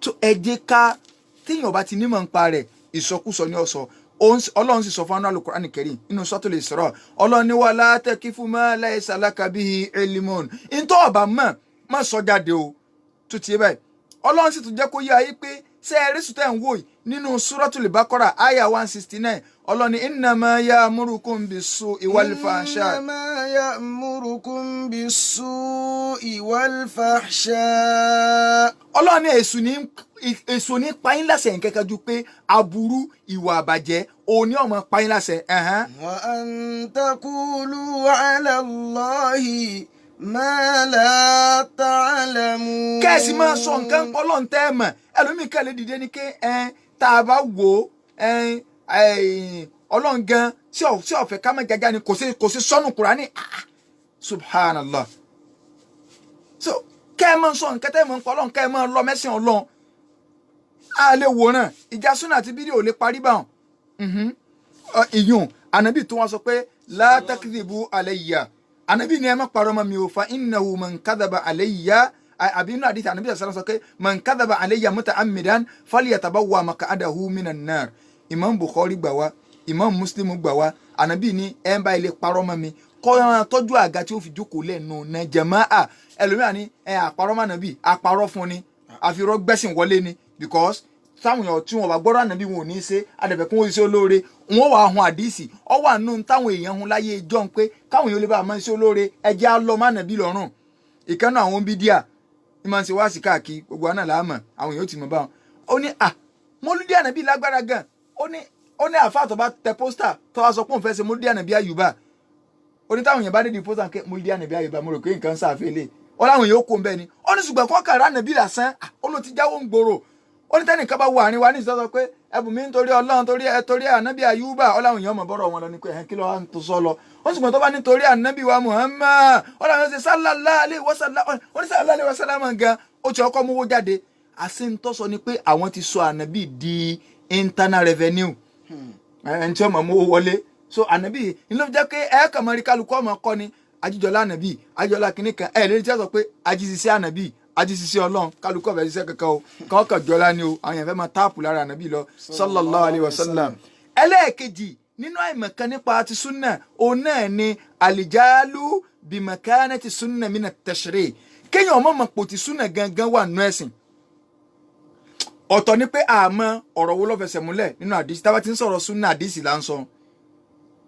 tó ẹ jẹ́ ká téèyàn bá ti nímọ̀ nípa rẹ̀ ìsọkúsọ ní ọ̀sọ̀. Ọlọ́run sì sọ fún anú Al-Qur'an Karim nínú Suratul Isra, Ọlọ́run ní wala takifu ma laysa laka bihi ilmun, ntọ́ ọ̀bà mọ̀ má sọ jáde o tó ti yé báyìí. Ọlọ́run sì tún jẹ́ kó yé ayé pé ṣé ẹ rí sùtẹ́ ń wò yìí nínú Suratul Baqara àyà 169, Ọlọ́run ní innama ya'murukum bis-su'i wal-fahsha. Innama ya'murukum bis-su'i wal-fahsha. Ọlọ́run ní èṣù ní payín láṣẹ nǹkan kan ju pé aburú ìwà àbàjẹ́ òun ní ọmọ payín láṣẹ. Wa an taqulu 'ala Allahi ma la ta'lamun. Kẹ́ẹ̀sì máa sọ nǹkan pọ́lọ́n tẹ́ ẹ mọ̀. Ẹlòmíì kan lè dìde ní ké tá a bá wò ó Ọlọ́run gan tí ọ̀fẹ́ ká má jájá ni kò sí sọ́nù Kùránì. Subhanallah. So kẹ́ ẹ máa sọ nǹkan tẹ́ ẹ mọ̀ ń pọ́lọ́n, kẹ́ ẹ máa lọ mẹ́sìn Ọlọ́run. A lè wòran ìjà súnà àti bídíò lè parí báwọn. Ìyún ànábì tó wọn sọ pé la takdhibu alayya, ànábì ni ẹ má parọ́ mọ́ mi o, fa innahu man kadhaba alayya, àbí inú àdìsí ànábì sọ̀rọ̀ sọ pé man kadhaba alayya muta'ammidan falyatabawwa maq'adahu minan nar. Imam Bukhari gbà wá, Imam Muslim gbà wá. Ànábì ni ẹ ń bá ilé parọ́ mọ́ mi kọ́ ẹ tọ́jú àga tí ó fi jókòó lẹ́nu náà. Jàmáà ẹlòmíràn ni ẹ àparọ́ mọ́ ànábì, àparọ́ fún ni, àfirọ́ gbẹ́sìn wọlé ni, because táwọn èèyàn tí wọn bá gbọ́dọ̀ ànábì wọn ò ní í ṣe àdẹ̀bẹ̀kún oṣiṣẹ́ olóore wọn wà hun àdìsí ọ wà nù táwọn èèyàn hun láyé ìjọ ń pé káwọn èèyàn lè bá a máa ń ṣe olóore ẹjẹ́ á lọ má ànábì lọ́rùn. Ìkànnì àwọn bídíà ní máa ń ṣe wáàsí káàkiri gbogbo àná làámọ̀ àwọn èèyàn ó ti mọ̀ báwọn. Ó ní à mọ́lúdí ànábì lágbára gan, ó ní àfáà tó bá tẹ pósítà tó wá sọ pé òun fẹ́ ṣe mọ́lúdí ànábì àyùbá, ó ní táwọn èèyàn bá dé di pósítà pé mọ́lúdí ànábì àyùbá mo rò pé nǹkan ń sàfẹ́lẹ̀ ó láwọn èèyàn ó kó ń bẹ́ẹ̀ ni. Ó ní ṣùgbọ́n kọ́kàrà ànábì lásán ó ló ti jáwó ń gbòòrò. Ó ní tẹ́nìkan bá wo àárín wa ní ìsọsọ pé ẹbùn mi nítorí Ọlọ́run torí ẹ torí ànábì àyùbá, ọláwọn èèyàn mọ̀ bọ́rọ̀ wọn lọ ní pé ẹ̀hìn kí ló wá ń tó sọ lọ. Ó sì mọ̀ tó bá nítorí ànábì wa Muhammad, ọláwọn ṣe sallallahu alaihi wasallam, ó ní sallallahu alaihi wasallam gan ó ti ọkọ mówó jáde. Àṣẹ ń tọ́sọ ni pé àwọn ti sọ ànábì di internal revenue ẹni tí ọmọ mówó wọlé. So ànábì ní ló fi jẹ́ pé ẹ kàn mọ́ rí kálukú ọmọ kọ́ ni ajíjọlá ànábì ajíjọlá kìnnì kan ẹ lórí tí wọ́n sọ pé ajíṣiṣẹ́ ànábì ajíṣiṣẹ́ Ọlọ́run kálukú ọ̀fẹ́ ṣiṣẹ́ kankan o kọ́kàn jọlá ni o àwọn èèyàn fẹ́ máa táàpù lára ànábì lọ sallallahu alaihi wasallam. Ẹlẹ́ẹ̀kejì nínú àìmọ̀kan nípa ti súnà òun náà ni àlìjálù bìmọ̀kánẹ́ ti súnà mí tashri', kéèyàn ọmọ mọ̀ pò ti súnà gangan wà nú ẹ̀sìn. Ọ̀tọ̀ ni pé àmọ́ ọ̀rọ̀ wo ló fẹsẹ̀ múlẹ̀ nínú àdìsí. Tá bá ti ń sọ̀rọ̀ súnà àdìsí là ń sọ,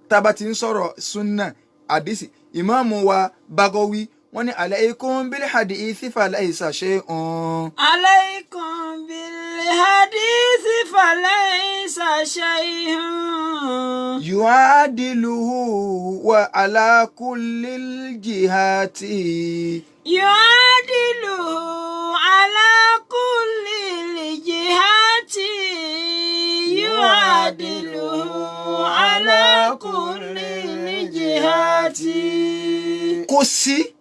tá bá ti ń sọ̀rọ̀ súnà àdìsí. Ìmáàmù wa Bagawi wọ́n ní alaykum bil hadithi falaysa shay'un. Alaykum bil hadithi falaysa shay'un. Yu'adiluhu wa ala kullil jihati. Yu'adiluhu ala kullil jihati. Yu'adiluhu ala kullil jihati. Kò sí.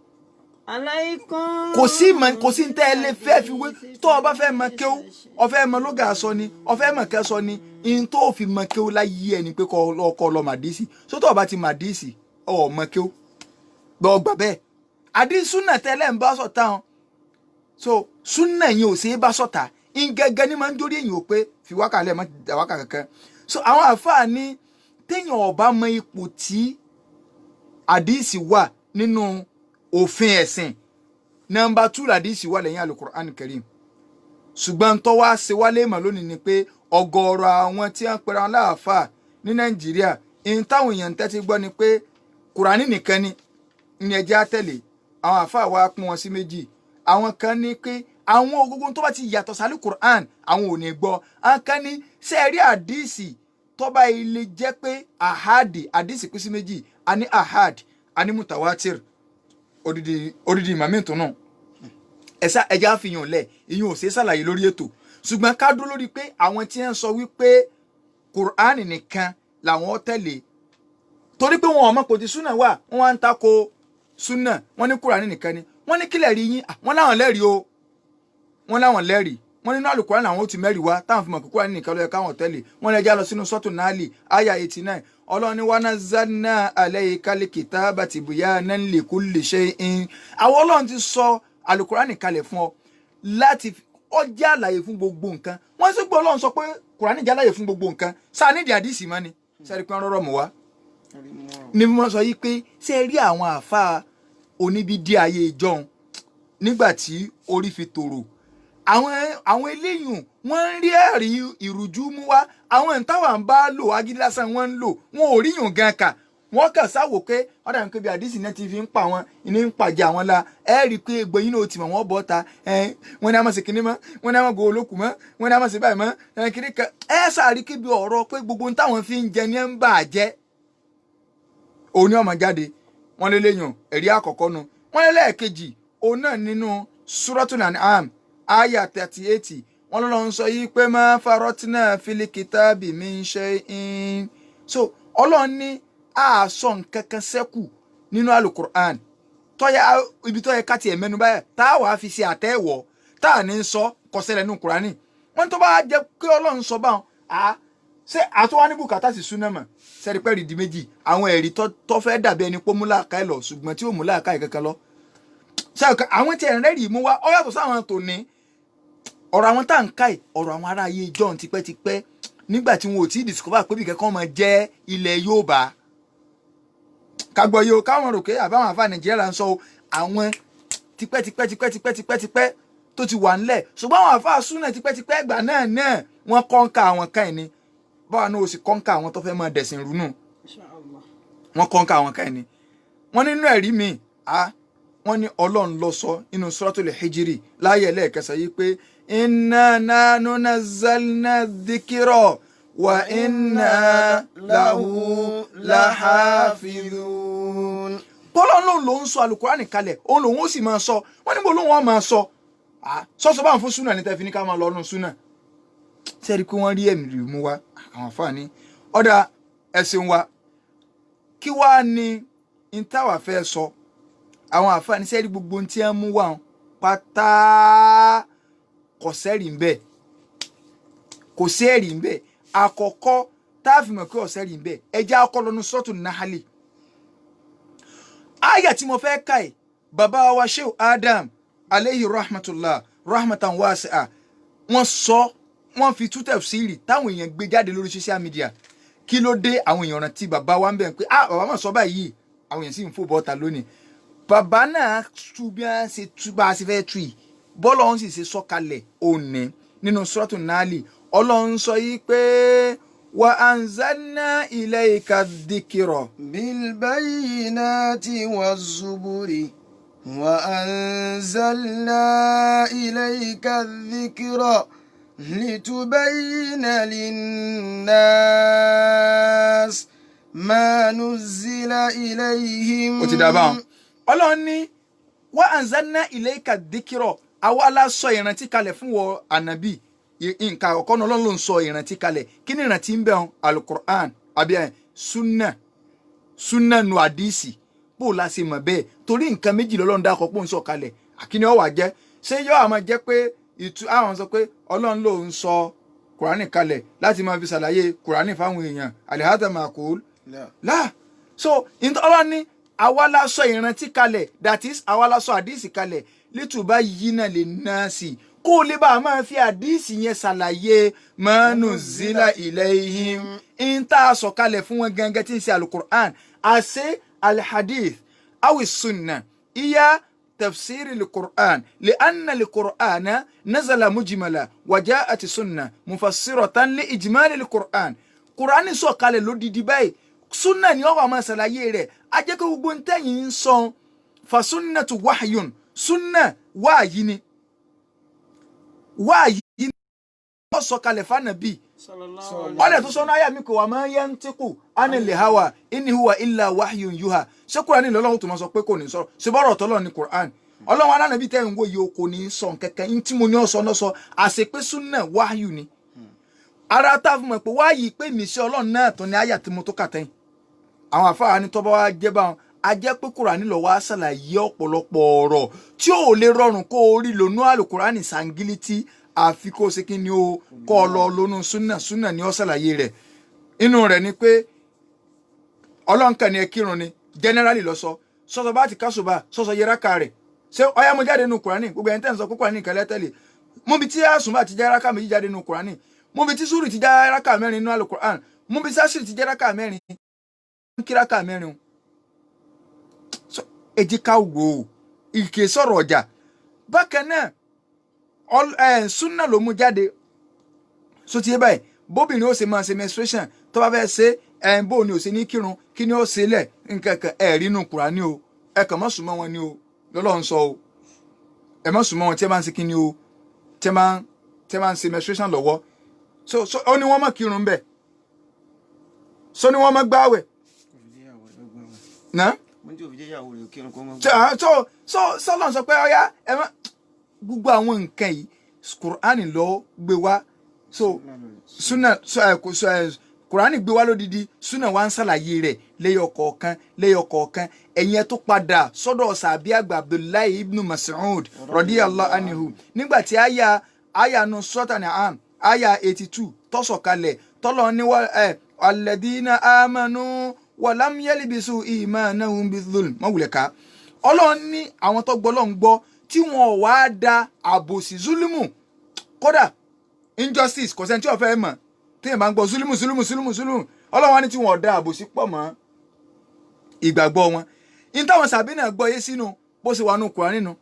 Alaykum. Kò sí mọ, kò sí tẹ́ ẹ lè fẹ́ fi wé. Tó o bá fẹ́ mọ kéwú, o fẹ́ mọ lóga sọ ni, o fẹ́ mọ kẹ́ sọ ni, n tó fi mọ kéwú láyé ẹ ni pé kọ́ ọ kọ́ lọ màdísì. So tó o bá ti màdísì, ọ mọ kéwú lọ gbà bẹ́ẹ̀. Àdí súnà tẹ́lẹ̀ ń bá sọ̀tà hàn. So súnà yẹn ò ṣeé bá sọ̀tà. Ngẹ́gẹ́ ni máa ń dórí èyàn ò pé fi wákà lẹ̀ mọ́ dà wákà kankan. So àwọn àfáà ní téèyàn ò bá mọ ipò tí àdíìsì wà nínú òfin ẹ̀sìn, nọ́mbà 2 làdíìsì wà lẹ́yìn Alukur'an Karim. Ṣùgbọ́n tó wá ṣe wálé mọ̀ lónìí ni pé ọ̀gọ̀ọ̀rọ̀ àwọn tí wọ́n pera wọn láàfáà ní Nàìjíríà, ìyẹn táwọn èèyàn ń tẹ́tí gbọ́ ni pé Kùránì nìkan ni ní ẹjẹ́ àtẹ̀lé. Àwọn àfáà wa pín wọn sí méjì. Àwọn kan ní pé àwọn ogungun tó bá ti yàtọ̀ sálí Kùránì àwọn ò ní gbọ́. Àwọn kan ní sẹ́ẹ̀rí àdíìsì tó bá ilé jẹ́ pé ahadi, àdíìsì pín sí méjì, a ní ahad, a ní mutawatir. Odidi ìmàmí tó náà ẹ̀sà ẹja fi yàn lẹ̀, ìyẹn ò ṣeé ṣàlàyé lórí ètò. Ṣùgbọ́n ká dúró lórí pé àwọn tí ń sọ wípé Kùránì nìkan làwọn tẹ̀lé, torí pé wọn ò mọ̀ kò tí súnà wà, wọn wá ń tako súnà, wọn ní Kùránì nìkan ni. Wọn ní kílẹ̀ rí yín, wọn láwọn lẹ́rìí o, wọn láwọn lẹ́rìí. Wọn nínú Àlùkùránì làwọn ó ti mẹ́rìí wá táwọn fi mọ̀ pé Kùránì nìkan ló yẹ káwọn tẹ̀lé. Wọn lè já lọ sínú sọ́tù Náàlì àyà 89. Ọlọ́run ní wa nazzalna alaykal kitaba tibyanan likulli shay'in. Àwọn Ọlọ́run ti sọ Àlùkùránì kalẹ̀ fún ọ láti ó jẹ́ àlàyé fún gbogbo nǹkan. Wọ́n sì gbọ́ Ọlọ́run sọ pé Kùránì jẹ́ àlàyé fún gbogbo nǹkan. Sáà nídìí àdìsí mọ́ ni sẹ́ẹ̀rí pé wọ́n rọ́rọ̀ mọ́ wa ni wọ́n sọ yìí pé ṣé ẹ rí àwọn àáfàá oníbídí ayé ìjọun nígbà tí orí fi tòrò, àwọn eléyìí wọ́n ń rí ẹ̀rí ìrújú mú wá. Àwọn ìtawà ń bá lò agídí lásán wọ́n ń lò, wọn ò ríyùn gan kà. Wọ́n kàn sáwò pé ọ̀dà ń pé bí àdìsí náà ti fi ń pa wọn ní ń pàjẹ́ àwọn la. Ẹ rí i pé egbò yín náà ti mọ̀ wọ́n bọ́ ta. Wọ́n ní a máa ṣe kinní mọ́, wọ́n ní a máa go olókùn mọ́, wọ́n ní a máa ṣe báyìí mọ́ kiri kan. Ẹ sàrí kí bí ọ̀rọ̀ pé gbogbo ohun táwọn fi ń jẹ ní ń bà jẹ́ òun ni ọmọ jáde. Wọ́n lé léyàn ẹ̀rí àkọ́kọ́ nu. Wọ́n lé lẹ́ẹ̀kejì òun náà nínú Suratul An'am aya 38. Wọ́n lọ́lọ́ ń sọ yìí pé ma faratna fil kitabi min shay'in. So Ọlọ́run ní àásọ nǹkan kan sẹ́kù nínú Alukur'an tọ́yà ibi tọ́yẹ ká tiẹ̀ mẹ́nu báyà tá a wàá fi ṣe àtẹ́wọ̀ tá a ní sọ kọsẹ̀lẹ̀ nínú Kùránì. Wọ́n tó bá jẹ́ pé Ọlọ́run sọ báwọn a ṣé àtúwá ní bùkátà sí súná mọ̀ sẹ́rí pẹ́ẹ́rì di méjì. Àwọn ẹ̀rí tó fẹ́ dàbí ẹni pé ó mú làákàyè lọ ṣùgbọ́n tí ó mú làákàyè kankan lọ. Àwọn tí ẹ̀rìn rẹ́rìí mú wá ó yàtọ̀ sáwọn tòní. Ọ̀rọ̀ àwọn tá à ń ká yìí ọ̀rọ̀ àwọn ará ayé ìjọ́un tipẹ́tipẹ́ nígbà tí wọn ò tí ì discover pé bìkẹ́ kan máa jẹ́ ilẹ̀ Yorùbá. Kagbọ́ yìí o, káwọn rò pé àbáwọn àfa Nàìjíríà là ń sọ o, àwọn tipẹ́tipẹ́tipẹ́tipẹ́tipẹ́ tó ti wà ńlẹ̀. Ṣùgbọ́n àwọn àfa súnà tipẹ́tipẹ́ ìgbà náà náà wọ́n kọ́ńkà àwọn kan ní báwa náà ó sì kọ́ńkà àwọn tó fẹ́ máa dẹ̀sìn rú nù. Wọ́n kọ́ńkà àwọn kan ní. Wọ́n nínú ẹ̀rí mi wọ́n ní Ọlọ́run ló sọ nínú Suratul Hijri láyé ẹlẹ́ẹ̀kẹsà yìí pé inna nahnu nazzalna dhikra wa inna lahu lahafidhun. Bọ́lá lòun ló ń sọ Alukurani kalẹ̀, òun lòun ó sì máa sọ. Wọ́n níbo lòun ó máa sọ. Sọ́sọ́ báwọn fún súnà ní tẹ́fi ní ká máa lọ́nu súnà. Sẹ́ẹ̀rí pé wọ́n rí ẹ̀mí rí mú wa àwọn àfààní. Ọ̀dà ẹ̀sìn wa kí wàá ní ntàwà fẹ́ sọ. Àwọn àfààní sẹ́ẹ̀rí gbogbo tí wọ́n mú wá pátá kò sẹ́rìí ń bẹ. Kò sẹ́rìí ń bẹ. Àkọ́kọ́ tá a fi mọ̀ pé ọ̀sẹ̀ rí ń bẹ, ẹja ọkọ lọ́nu sọ́ọ̀tù Nahali. Àyà tí mo fẹ́ kà yìí, bàbá wa Sheikh Adam aleyhi rahmatullah rahmatan wasi'a, wọ́n sọ, wọ́n fi tú tafsiri táwọn èèyàn gbé jáde lórí social media. Kí ló dé àwọn èèyàn rántí bàbá wa ń bẹ̀ pé ah bàbá mà sọ báyìí, àwọn èèyàn sì ń fò bọ́ta lónìí. Bàbá náà tú bí wọ́n ṣe tú bá a ṣe fẹ́ tú yìí, bọ́lá ọ̀hún sì ṣe sọ́kalẹ̀ òní nínú sọ́ọ̀tù Nahali. Ọlọ́run sọ yìí pé wa anzalna ilayka dhikra bilbayyinati wazzuburi wa anzalna ilayka dhikra litubayyina linnas ma nuzzila ilayhim. Ó ti dá báwọn. Ọlọ́run ní wa anzalna ilayka dhikra, àwa la sọ ìrántí kalẹ̀ fún wọ ànábì. Nǹkan àkọ́kọ́ náà Ọlọ́run ló ń sọ ìrántí kalẹ̀. Kí ni ìrántí ń bẹ hàn? Alukur'an àbí sunna sunna nu àdìsí. Bó o la ṣe mọ̀ bẹ́ẹ̀? Torí nǹkan méjì lọ́lọ́run dákọ̀ pé ó ń sọ kalẹ̀. Àkíní ó wá jẹ́ ṣé yóò àmọ́ jẹ́ pé ìtú àwọn sọ pé Ọlọ́run ló ń sọ kùránì kalẹ̀ láti máa fi ṣàlàyé kùránì fáwọn èèyàn alihada makul láà. So Ọlọ́run ní Àwa la sọ ìrántí kalẹ̀, that is, àwa la sọ àdìsí kalẹ̀, litubayyina linnasi, kó o lè bá a máa fi àdìsí yẹn ṣàlàyé manuzila ilayhim, ń tá a sọ kalẹ̀ fún wọn gangan tí ń ṣe alukur'an. Àṣẹ alhadith awi sunna iya tafsiri likur'an li'anna likur'ana nazala mujmala wa ja'at sunna mufassiratan li ijmali likur'an. Kur'an sọ kalẹ̀ lódìdí báyìí, sunna ni ó wá máa ṣàlàyé rẹ̀. A jẹ́ kí gbogbo ń tẹ̀yìn ń sọ fa sunnatu wahyun, sunna wáàyí ni, wáàyí ni wọ́n sọ kalẹ̀ fánàbí. Ọlẹ̀ tó sọnù àyà mi kò wà máa yantiqu anil hawa in huwa illa wahyun yuha. Ṣé Kùránì lọ́lọ́run tó máa sọ pé kò ní sọ̀rọ̀? Ṣé bọ́rọ̀ tọ́lọ́ ni Kùránì? Ọlọ́run alánàbí tẹ́ ń wò yìí o, kò ní sọ kẹ̀kẹ́ ní tí mo ní ọ̀sán náà sọ. Àṣepé súnà wáyù ni. Ara tá a fi mọ̀ pé wáyì pé mi sí Ọlọ́run náà tó ní àyà tí mo tó kà tẹ́yìn. Àwọn àfáà ní tọ́ba wa jẹ́ báwọn, a jẹ́ pé Kùránì lọ wá ṣàlàyé ọ̀pọ̀lọpọ̀ ọ̀rọ̀ tí ò lè rọrùn kó o rí lónú àlùkùránì sàngílítì, àfi kó o ṣe kí ni o, kó o lọ lónú súnà. Súnà ni ó ṣàlàyé rẹ̀. Inú rẹ̀ ni pé Ọlọ́nkàn ni ẹ kírun ni generally lọ sọ sọsọ bá ti kásùbà sọsọ yẹra rẹ̀ ṣé ọyá mo jáde nínú Kùránì. Gbogbo ẹni tẹ́ ń sọ pé Kùránì nìkan lẹ́tẹ̀lé mú bi tí àsùnbà ti jẹ́ rákà 2 jáde nínú Kùránì, mú bi tí súrì ti jẹ́ rákà 4 nínú àlùkùránì, mú bi sásìrì ti jẹ́ rákà 4, kí rákà 4 o. Ẹ jẹ́ ká wò ó, ìkè sọ̀rọ̀ ọjà. Bákan náà súnà ló mú jáde so ti yé báyìí. Bóbìnrin ó ṣe máa ṣe menstruation tó bá fẹ́ ṣe ẹ̀, bó ni ò ṣe ní kírun, kí ni ó ṣe lẹ̀ nkankan ẹ̀ rí inú Kùránì o. Ẹ kàn má súnmọ́ wọn ni o, lọ́lọ́run sọ o. Ẹ má súnmọ́ wọn tí ẹ máa ń ṣe kí ni o, tí ẹ máa ń ṣe menstruation lọ́wọ́. So ó ní wọ́n má kírun bẹ́ẹ̀, so ní wọ́n má gbáwẹ̀ náà. So sọlọ́n sọ pé ọ̀yá ẹ má gbogbo àwọn nǹkan yìí Kùránì ló gbé wá. So súnà Kùránì gbé wá lódidi, súnà wá ń ṣàlàyé rẹ̀ lẹ́yọ kọ̀ọ̀kan lẹ́yọ kọ̀ọ̀kan. Ẹ̀yin ẹ̀ tó padà sọ́dọ̀ sàbí àgbà Abdullahi ibn Mas'ud radiyallahu anhu, nígbà tí àyà nu sọ́tà ní àm àyà 82 tọ́sọ̀kalẹ̀ tọ́lọ́ ní alladhina amanu walam yalbisu imanahum bizulm mọ̀wùlẹ̀ ká. Ọlọ́run ní àwọn tó gbọ́ Ọlọ́run gbọ́ tí wọn wá da àbòsí zulimu, kódà injustice, kò sẹ́ni tí wọ́n fẹ́ mọ̀ téèyàn bá ń gbọ́ zulimu zulimu zulimu zulimu. Ọlọ́run wá ní tí wọn da àbòsí pọ̀ mọ́ ìgbàgbọ́ wọn. Ní táwọn sàbí náà gbọ́ yé sínú bó ṣe wà nù Kùránì nínú,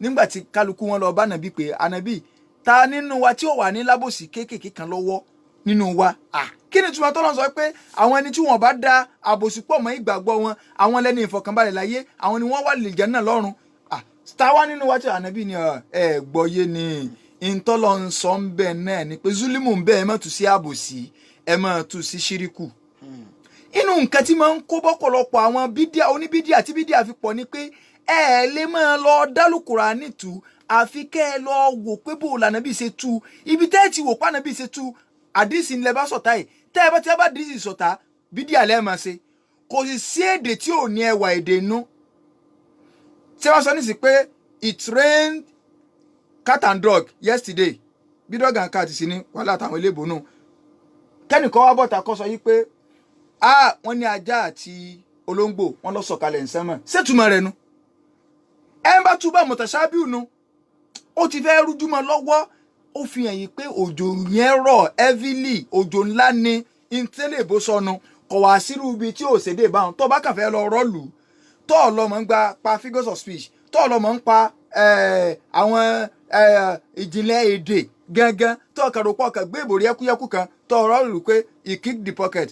nígbà tí kálukú wọn lọ bá nàbí pé ànàbí ta nínú wa tí ó wà ní lábòsí kéékèèké kan lọ́wọ́ nínú wa? Kí ni túmọ̀ tọ́lọ́ sọ pé àwọn ẹni tí wọ́n bá da àbòsí pọ̀ mọ́ ìgbàgbọ́ wọn, àwọn lẹ́ni ìfọ̀kànbalẹ̀ láyé, àwọn ni wọ́n wà lè Jánnà lọ́run. Táwa nínú wa tí ànábì ni ẹ gbọ́yé ni ìtọ́lọ́ ń sọ ń bẹ̀ náà ni pé zulimu ń bẹ̀, ẹ má tú sí àbòsí, ẹ má tú sí ṣíríkù. Inú nǹkan tí máa ń kó bọ́pọ̀lọpọ̀ àwọn bídíà oníbídíà tí bídíà fi pọ̀ ni pé ẹ lè máa lọ dálùkùránì tú, àfi kẹ́ ẹ lọ wò pé bò lànàbí ṣe tú. Ibi tẹ́ ẹ ti wò pànàbí ṣe tú àdìsí ńlẹ̀ bá sọ̀tá yìí, tẹ́ ẹ bá ti bá dìísì sọ̀tá bídíà lẹ́ẹ̀ máa ṣe. Kò sì sí èdè tí ò ní ẹwà èdè inú. Ṣé wọ́n sọ nísì pé it rained cat and dog yesterday, bí dog and cat sì ní wàhálà àtàwọn eléèbó nù. Kẹ́nìkan wá bọ̀tà kọ́ sọ yìí pé wọ́n ní ajá àti olóńgbò wọ́n lọ sọ̀kalẹ̀ ǹsánmọ̀, ṣètùmọ̀ rẹ̀ nu? Ẹ ń bá túbọ̀ mọ̀tàṣábíù nu, ó ti fẹ́ rújú mọ́ lọ́wọ́. Ó fi hàn yìí pé òjò yẹn rọ̀ heavily, òjò ńlá ni ntẹ́lẹ̀ bó sọnù, kọ̀ wá sírú ibi tí ò ṣèdè báwọn. Tó bá kàn fẹ́ lọ rọ́ọ̀lù tó ọlọ́mọ ń gba pa figures of speech, tó ọlọ́mọ ń pa àwọn ìjìnlẹ̀ èdè gangan, tó ọkàn rò pọ̀ ọkàn gbé ìbòrí ẹkúyẹkú kan tó rọ́ọ̀lù pé he kick the pocket,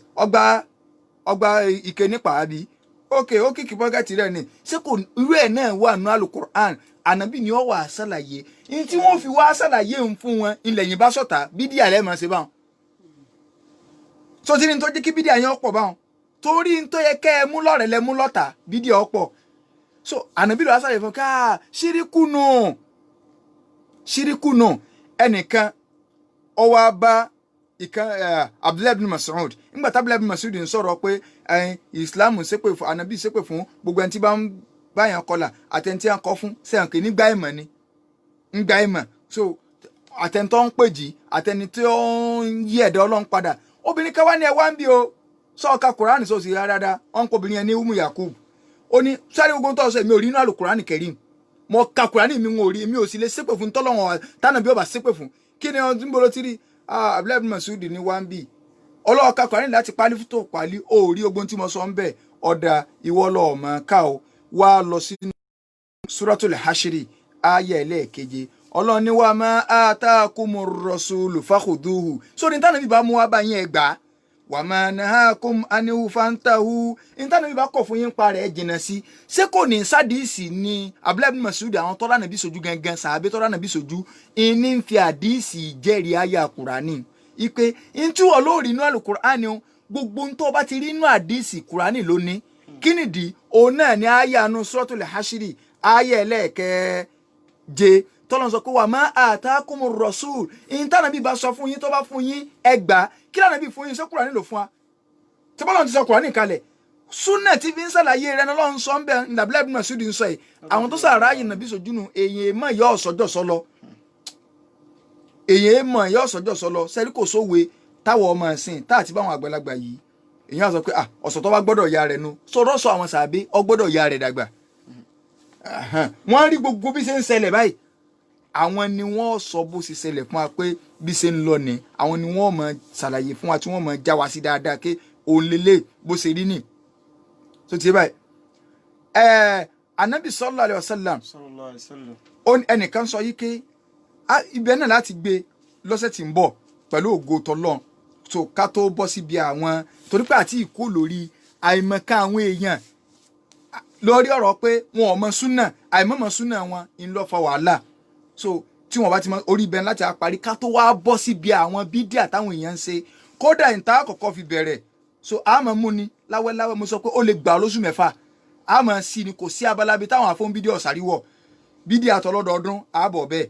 ọgbà ike nípa àbí ok ó kíkì pocket rẹ̀ ni. Ṣé kò irú ẹ̀ náà wà nínú alukur'an? Ànábì ni ó wà ṣàlàyé ní tí wọ́n fi wá ṣàlàyé ń fún wọn ilẹ̀ yìí bá sọ̀tà bídíà lẹ́ẹ̀ máa ṣe báwọn. So tí ní tó jẹ́ kí bídíà yẹn ọ̀pọ̀ báwọn, torí ní tó yẹ kẹ́ ẹ mú lọ́rẹ̀ lẹ mú lọ́tà bídíà ọ̀pọ̀. So ànábì ló wá ṣàlàyé fún ká ṣíríkù nù ṣíríkù nù. Ẹnìkan ó wá bá ìkan Abdullahi bin Mas'ud nígbà tí Abdullahi bin Mas'ud ń sọ̀rọ̀ pé Islam ṣépè fún ànábì ṣépè fún gbogbo ẹni tí bá ń báyàn kọlà àtẹni tí wọ́n kọ fún sẹ́yìn kì í nígbà ìmọ̀ ni ń gba ìmọ̀. So àtẹni tó ń pèjì àtẹni tí ó ń yí ẹ̀dá Ọlọ́run padà. Obìnrin kan wá ní ẹ wá ń bí o sọ́ọ̀ka Kùránì sọ̀sì rárá dáadáa. Wọ́n ń kó obìnrin yẹn ní Umu Yakub. Ó ní sáré gbogbo tó sọ èmi ò rí inú àlùkùránì kẹrin, mo ka kùránì mi ń ò rí, èmi ò sì lè ṣépè fún tọ́lọ́wọ̀n tánà bí ó bá ṣépè fún. Kí ni ọdún bolo ti rí? Abdullahi bin Mas'ud ní wá ń bì ọlọ́wọ́ ka kùránì láti pálí tó pálí, ó rí ogun tí mo sọ ń bẹ̀. Ọ̀dà ìwọ lọ́ọ̀mọ̀ ká o wá lọ sínú Suratul Hashiri ayé ẹlẹ́ẹ̀keje. Ọlọ́run ní wa ma atakumur rasulu fakhuduhu. Sórí nítorí bíbá mú wá bá yín ẹ gbà á, wa ma nahakum anhu fantahu. Nítorí bíbá kọ̀ fún yín pa rẹ̀ jìnnà sí. Ṣé kò ní sádìsì ni Abdullahi bin Mas'ud àwọn tọ́lá nàbí sojú gangan sàbẹ́ tọ́lá nàbí sojú ìní ń fi àdìsì jẹ́rìí ayé àkùránì ipe ntí wọ́n lóòrì inú àlùkùránì o, gbogbo ntọ́ bá ti rí inú àdìsì kùránì lónìí. Kí nìdí? Òun náà ni ayé àánú Suratul Hashiri ayé ẹlẹ́ẹ̀kẹ́je tọ́lọ́n sọ pé wà má àtàkùnmù rọ̀ṣùl ìntànàbí bá sọ fún yín tó bá fún yín ẹgbàá. Kí lànàbí fún yín? Ṣé kùránì ló fún wa? Tí bọ́lá ti sọ kùránì kalẹ̀, súnà tí fi ń ṣàlàyé rẹ̀ lọ́n sọ ń bẹ̀ nàbílẹ̀ bí Mas'ud ń sọ yìí. Àwọn tó sàrà yìí nàbí sojúnu èyàn mọ̀ yọ ọ̀sọ́jọ́ sọlọ, èyàn mọ̀ yọ ọ̀sọ́jọ́ sọlọ. Sẹ́rí kò sówe táwọn ọmọ ẹ̀sìn tá àti báwọn àgbàlagbà yìí èyàn á sọ pé ọ̀sọ̀ tó bá gbọ́dọ̀ ya rẹ̀ nu sọ̀rọ̀ sọ àwọn sàbí ọ gbọ́dọ̀ ya rẹ̀ dàgbà. Wọ́n rí gbogbo bí ṣe ń ṣẹlẹ̀ báyìí, àwọn ni wọ́n sọ bó ṣe ṣẹlẹ̀ fún wa pé bí ṣe ń lọ ni. Àwọn ni wọ́n mọ̀ ṣàlàyé fún wa tí wọ́n mọ̀ já wa sí dáadáa ké òun lélẹ̀ bó ṣe rí nì tó ti báyìí. Anabi sallallahu alayhi wa sallam ẹnìkan sọ yìí ké ibẹ̀ náà láti gbé lọ́sẹ̀ tí ń bọ̀ pẹ̀lú ògo tọ́lọ́n tó ká tó bọ́ síbi àwọn torí pé àti ìkó lórí àìmọ̀ká àwọn èèyàn lórí ọ̀rọ̀ pé wọn ò mọ súnà, àìmọ̀mọ̀ súnà wọn ń lọ fa wàhálà. So tí wọn bá ti mọ orí ibẹ̀ láti parí ká tó wá bọ́ síbi àwọn bídíà táwọn èèyàn ń ṣe. Kódà ìta àkọ́kọ́ fi bẹ̀rẹ̀ so àmọ́ mú ni láwẹ́láwẹ́. Mo sọ pé ó lè gbà lóṣù mẹ́fà àmọ́ sí ni kò sí abala bíi táwọn àfọ́n bídíà ọ̀sáríwọ̀ bídíà tọlọ́dọọdún ààbọ̀ bẹ́ẹ̀.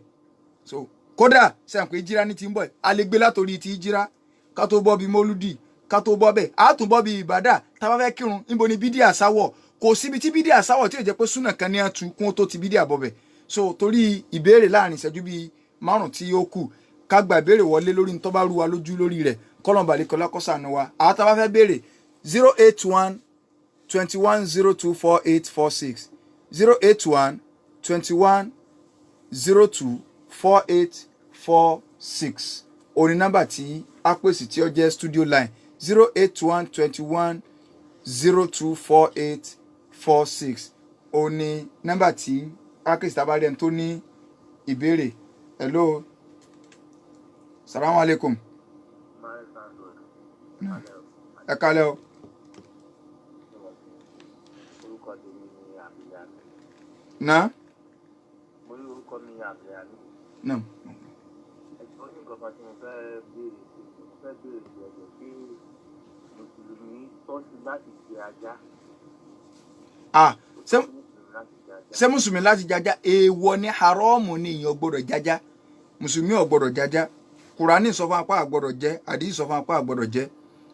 So kódà sẹ́yìn pé jíra ní ti ń bọ̀, a lè gbé látòrí ti jíra ká tó bọ́ bí mólúdì, ká tó bọ́ bẹ́ẹ̀ á tún bọ́ bí ìbàdà tá a bá fẹ́ kírun. Níbo ni bídíà sáwọ̀? Kò síbi tí bídíà sáwọ̀ tí ò jẹ́ pé súnà kan ní àtú kún tó ti bídíà bọ̀ bẹ̀. So torí ìbéèrè láàrin ìṣẹ́jú bíi márùn tí ó kù ká gba ìbéèrè wọlé lórí ní tó bá rú wa lójú lórí rẹ̀ kọ́lọ̀mbà lẹ́kọ̀ọ́lá kọ́sàánú wa. Àwọn tá a bá fẹ́ béèrè 081 21 02 48 46 081 21 02 48 46 òní nọ́mbà tí a pèsè tí ó jẹ́ studio line 081 21 02 48 46 òní nọ́mbà tí a pèsè tá a bá rí ẹni tó ní ìbéèrè. Hello, salamu alaikum. Ẹ kálẹ́ o. Na? Mo ní orúkọ mi Abdulhami. Na. Ẹjọ́ ní nǹkan kan tí mo fẹ́ béèrè sí, mo fẹ́ béèrè sí ẹjọ́ ṣé Mùsùlùmí tọ́ sí láti jẹ ajá? Ah, ṣé Mùsùlùmí láti jẹ ajá. ṣé Mùsùlùmí láti jajá? Èèwọ̀ ni, haramu ni, èèyàn gbọ́dọ̀ jajá. Mùsùlùmí ò gbọ́dọ̀ jajá. Kùránì sọ fún apá àgbọ́dọ̀ jẹ, àdìsí sọ fún apá àgbọ́dọ̀ jẹ.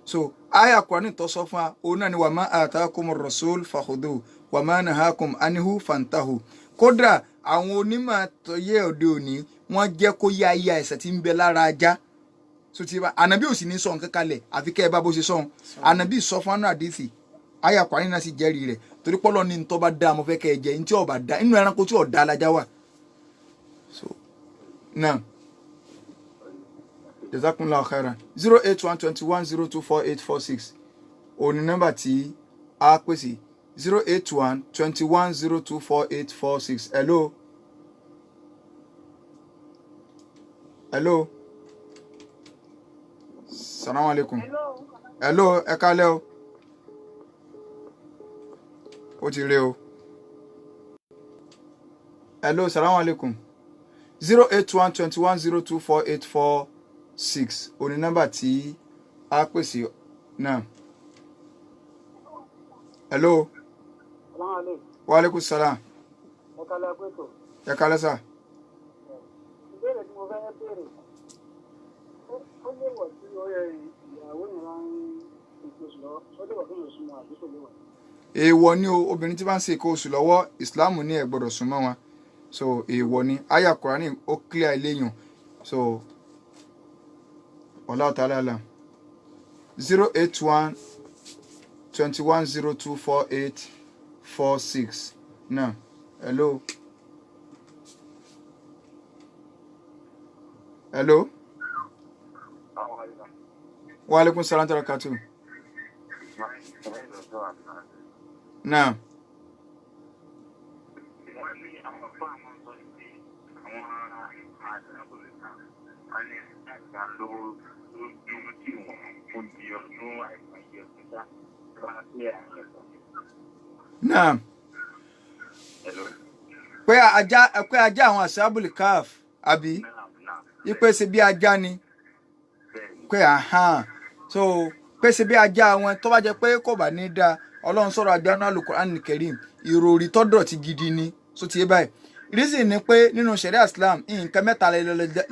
So aya Kùránì tó sọ fún wa, òun náà ni wà má atakum rasul fakhudhu wà má nahakum anhu fantahu. Kódà àwọn onímọ̀ àtọyé òde òní wọ́n jẹ́ kó yá ayé àìsàn tí ń bẹ lára ajá. So ti bá ànàbí ò sì ní sọ nǹkan kalẹ̀ àfi kẹ́ ẹ bá bó ṣe sọ̀hún. Ànàbí sọ fún anú àdìsí aya Kùránì náà sì jẹ́rìí rẹ̀ torí pọ́lọ́ ní ntọ́ bá dá mo fẹ́ kẹ́ ẹ jẹ ntí ọba dá inú ẹranko tí ọ̀dá alájá wà. So now jazakumullahu khairan. 081 21 02 48 46 òní nọ́mbà tí a pèsè 081 21 02 48 46. Hello, hello, salamu alaikum. Hello, ẹ kálẹ́ o. Ó ti rí o. Hello, salamu alaikum. 081 21 02 48 46 òní nọ́mbà tí a pèsè náà. Hello. Wa alaikum salam. Ẹ kálẹ́ sà. Ìbéèrè tí mo fẹ́ béèrè, ó léwọ̀ tí ìyàwó yẹn máa ń nǹkan oṣù lọ́wọ́, ó léwọ̀ fún ìròsùn wọn àbí kò léwọ̀? Èèwọ̀ ni o. Obìnrin tí bá ń ṣe nǹkan oṣù lọ́wọ́, ìsìláàmù ní ẹ gbọ́dọ̀ súnmọ́ wọn. So èèwọ̀ ni, aya Kùránì ó clear eléyàn. So wallahu ta'ala alam. 081 21 02 48 46. Now, hello. Hello. Wa alaikum salam wa barakatuh. Now. Naam. Pé ajá, pé ajá àwọn asábùlì káf àbí ipe ṣe bí ajá ni, pé ahán, so pé ṣe bí ajá wọn, tó bá jẹ́ pé kò bá ní dáa, Ọlọ́run sọ̀rọ̀ ajá náà Al-Qur'an Karim, ìròrí tọ́dọ̀ ti gidi ni. So ti yé báyìí, reason ni pé nínú ṣẹ̀ríà Islam, nǹkan mẹ́ta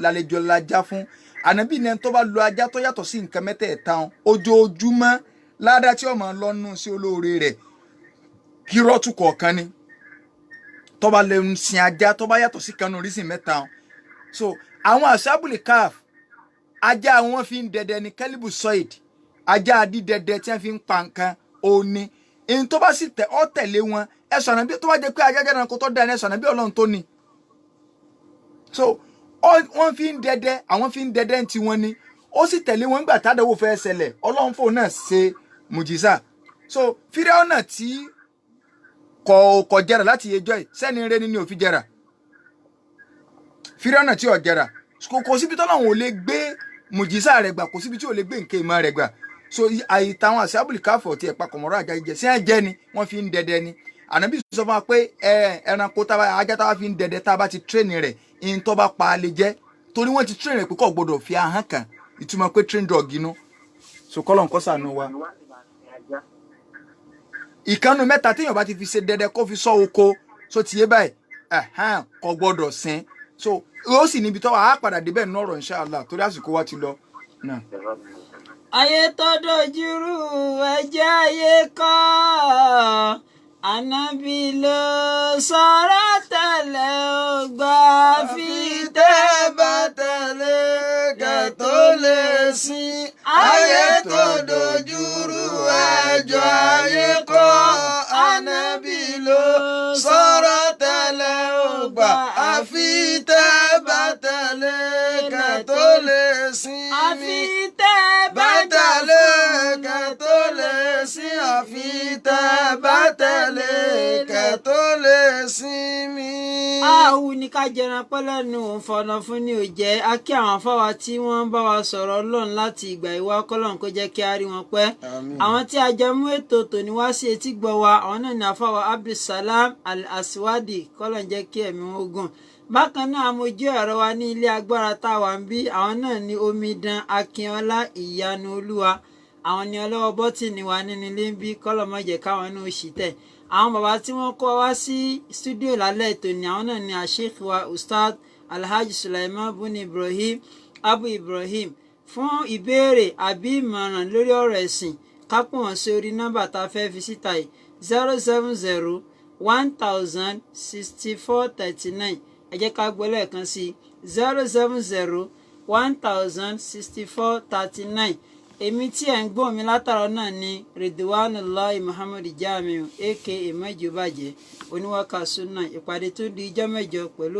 lálejò lajá fún ànábì ní ẹni tó bá lo ajá tó yàtọ̀ sí nǹkan mẹ́tẹ̀ẹ̀ta ojoojúmọ́ ládàá tí ó máa lọ́nù sí olóore rẹ̀ kírọ́tù kọ̀ọ̀kan ni tó bá lè ń sin ajá tó bá yàtọ̀ sí kanú reason mẹ́ta. So àwọn àṣàbùlì káf, ajá wọn fi ń dẹdẹ ní kẹ́líbù sọ́ìd, ajá dídẹdẹ tí wọ́n fi ń pa nǹkan òní èyí tó bá sì tẹ ọ́ tẹ̀lé wọn ẹ sọ̀nà bí tó bá jẹ́ pé ajá jẹ́ ẹranko tó dá ẹ sọ̀nà bí Ọlọ́run tó ni. So wọ́n fi ń dẹdẹ, àwọn fi ń dẹdẹ ti wọn ni, ó sì tẹ̀lé wọn nígbà tádàwọ̀ fẹ́ ṣẹlẹ̀, Ọlọ́run fóun náà ṣe mùjísà. So Fíráúnà tí kò jẹrà láti yẹjọ́ yìí, sẹ́ni rẹ ni ò fi jẹrà. Fíráúnà tí ò jẹrà, kò síbi tọ́lọ́run ò lè gbé mùjísà rẹ̀ gbà, kò síbi tí ò lè gbé nǹkan ìmọ̀ rẹ̀ gbà. So àyíta àwọn àṣàbùlì káfọ̀ tí ẹ̀ papọ̀ mọ́rọ́ àjà jíjẹ sí ẹ̀jẹ̀ ni wọ́n fi ń dẹdẹ ni. Ànábì sọ fún wa pé ẹranko tá ajá tá a fi ń dẹdẹ tá a bá ti tírèènì rẹ̀, ìyẹn tó bá pa á lè jẹ́, torí wọ́n ti tírèènì rẹ̀ pé kò gbọdọ̀ fi ahọ́n kàn, ìtumọ̀ pé train dog inú. So kọ́lọ̀ nǹkan sànú wa. Ìkànnù mẹ́ta téèyàn bá ti fi ṣe dẹdẹ kó fi sọ oko, so ti yé báyìí, kò gbọdọ̀ sin. So ó sì níbi tó wà á padà débẹ̀ nínú ọ̀rọ̀ inshallah, torí àsìkò wa ti lọ. Ayé tó dojúrú ẹjẹ́ ayé kọ́, Ànábì ló sọ̀rọ̀ tẹ́lẹ̀ ó gbà fi tẹ́ bá tẹ̀lé kẹ́ tó lè sìn. Ayé tó dojúrú ẹjọ́ ayé kọ́, Ànábì ló sọ̀rọ̀ tẹ́lẹ̀ ó gbà àfi tẹ́ bá tẹ̀lé kẹ́ tó lè sìn. Àfi tẹ́ bá tẹ̀lé kẹ́ tó lè sìn. Àfi tẹ́ bá tẹ̀lé kẹ́ tó lè sìn mí. Áwù ní ká jẹran pẹ́ lẹ́nu fọ̀nà fún ni ò jẹ́. Á kí àwọn afáwa tí wọ́n ń bá wa sọ̀rọ̀ Ọlọ́run láti ìgbà ìwá, kọ́lọ́run kó jẹ́ kí á rí wọn pẹ́. Àwọn tí a jẹ mú ètò tòní wá sí etí gbọ́ wa, àwọn náà ní afáwa Abdulsalam Al-Aswadi, kọ́lọ́run jẹ́ kí ẹ̀mí wọn gùn. Bákan náà amójú ẹ̀rọ wa ní ilé agbára táwa ń bí, àwọn náà ní Omidan Akínọlá Ìyanu Olúwa, àwọn ní ọlọ́wọ́ bọ́tìnì wa nínú ilé ń bí, kọ́lọ́ má jẹ́ káwọn náà ṣì tẹ̀. Àwọn bàbá tí wọ́n kọ́ wá sí stúdíò lálẹ́ ètò ní, àwọn náà ní Sheikh wa Ustad Alhaji Sulaiman Buni Ibrahim Abu Ibrahim. Fún ìbéèrè àbí ìmọ̀ràn lórí ọ̀rọ̀ ẹ̀sìn, ká pè wọ́n sí orí nọ́mbà tá a fẹ́ fi síta yìí, 070 1000 64 39. Ẹ jẹ́ ká gbọ́ lẹ́ẹ̀kan sí 070 1000 64 39. Èmi tí ẹ̀ ń gbọ́ mi látàrọ náà ni Ridwanullahi Muhammad Jamiu aka Mẹ́jọbàjẹ́ oníwàkà sunna. Ìpàdé tó di ijọ́ mẹ́jọ pẹ̀lú.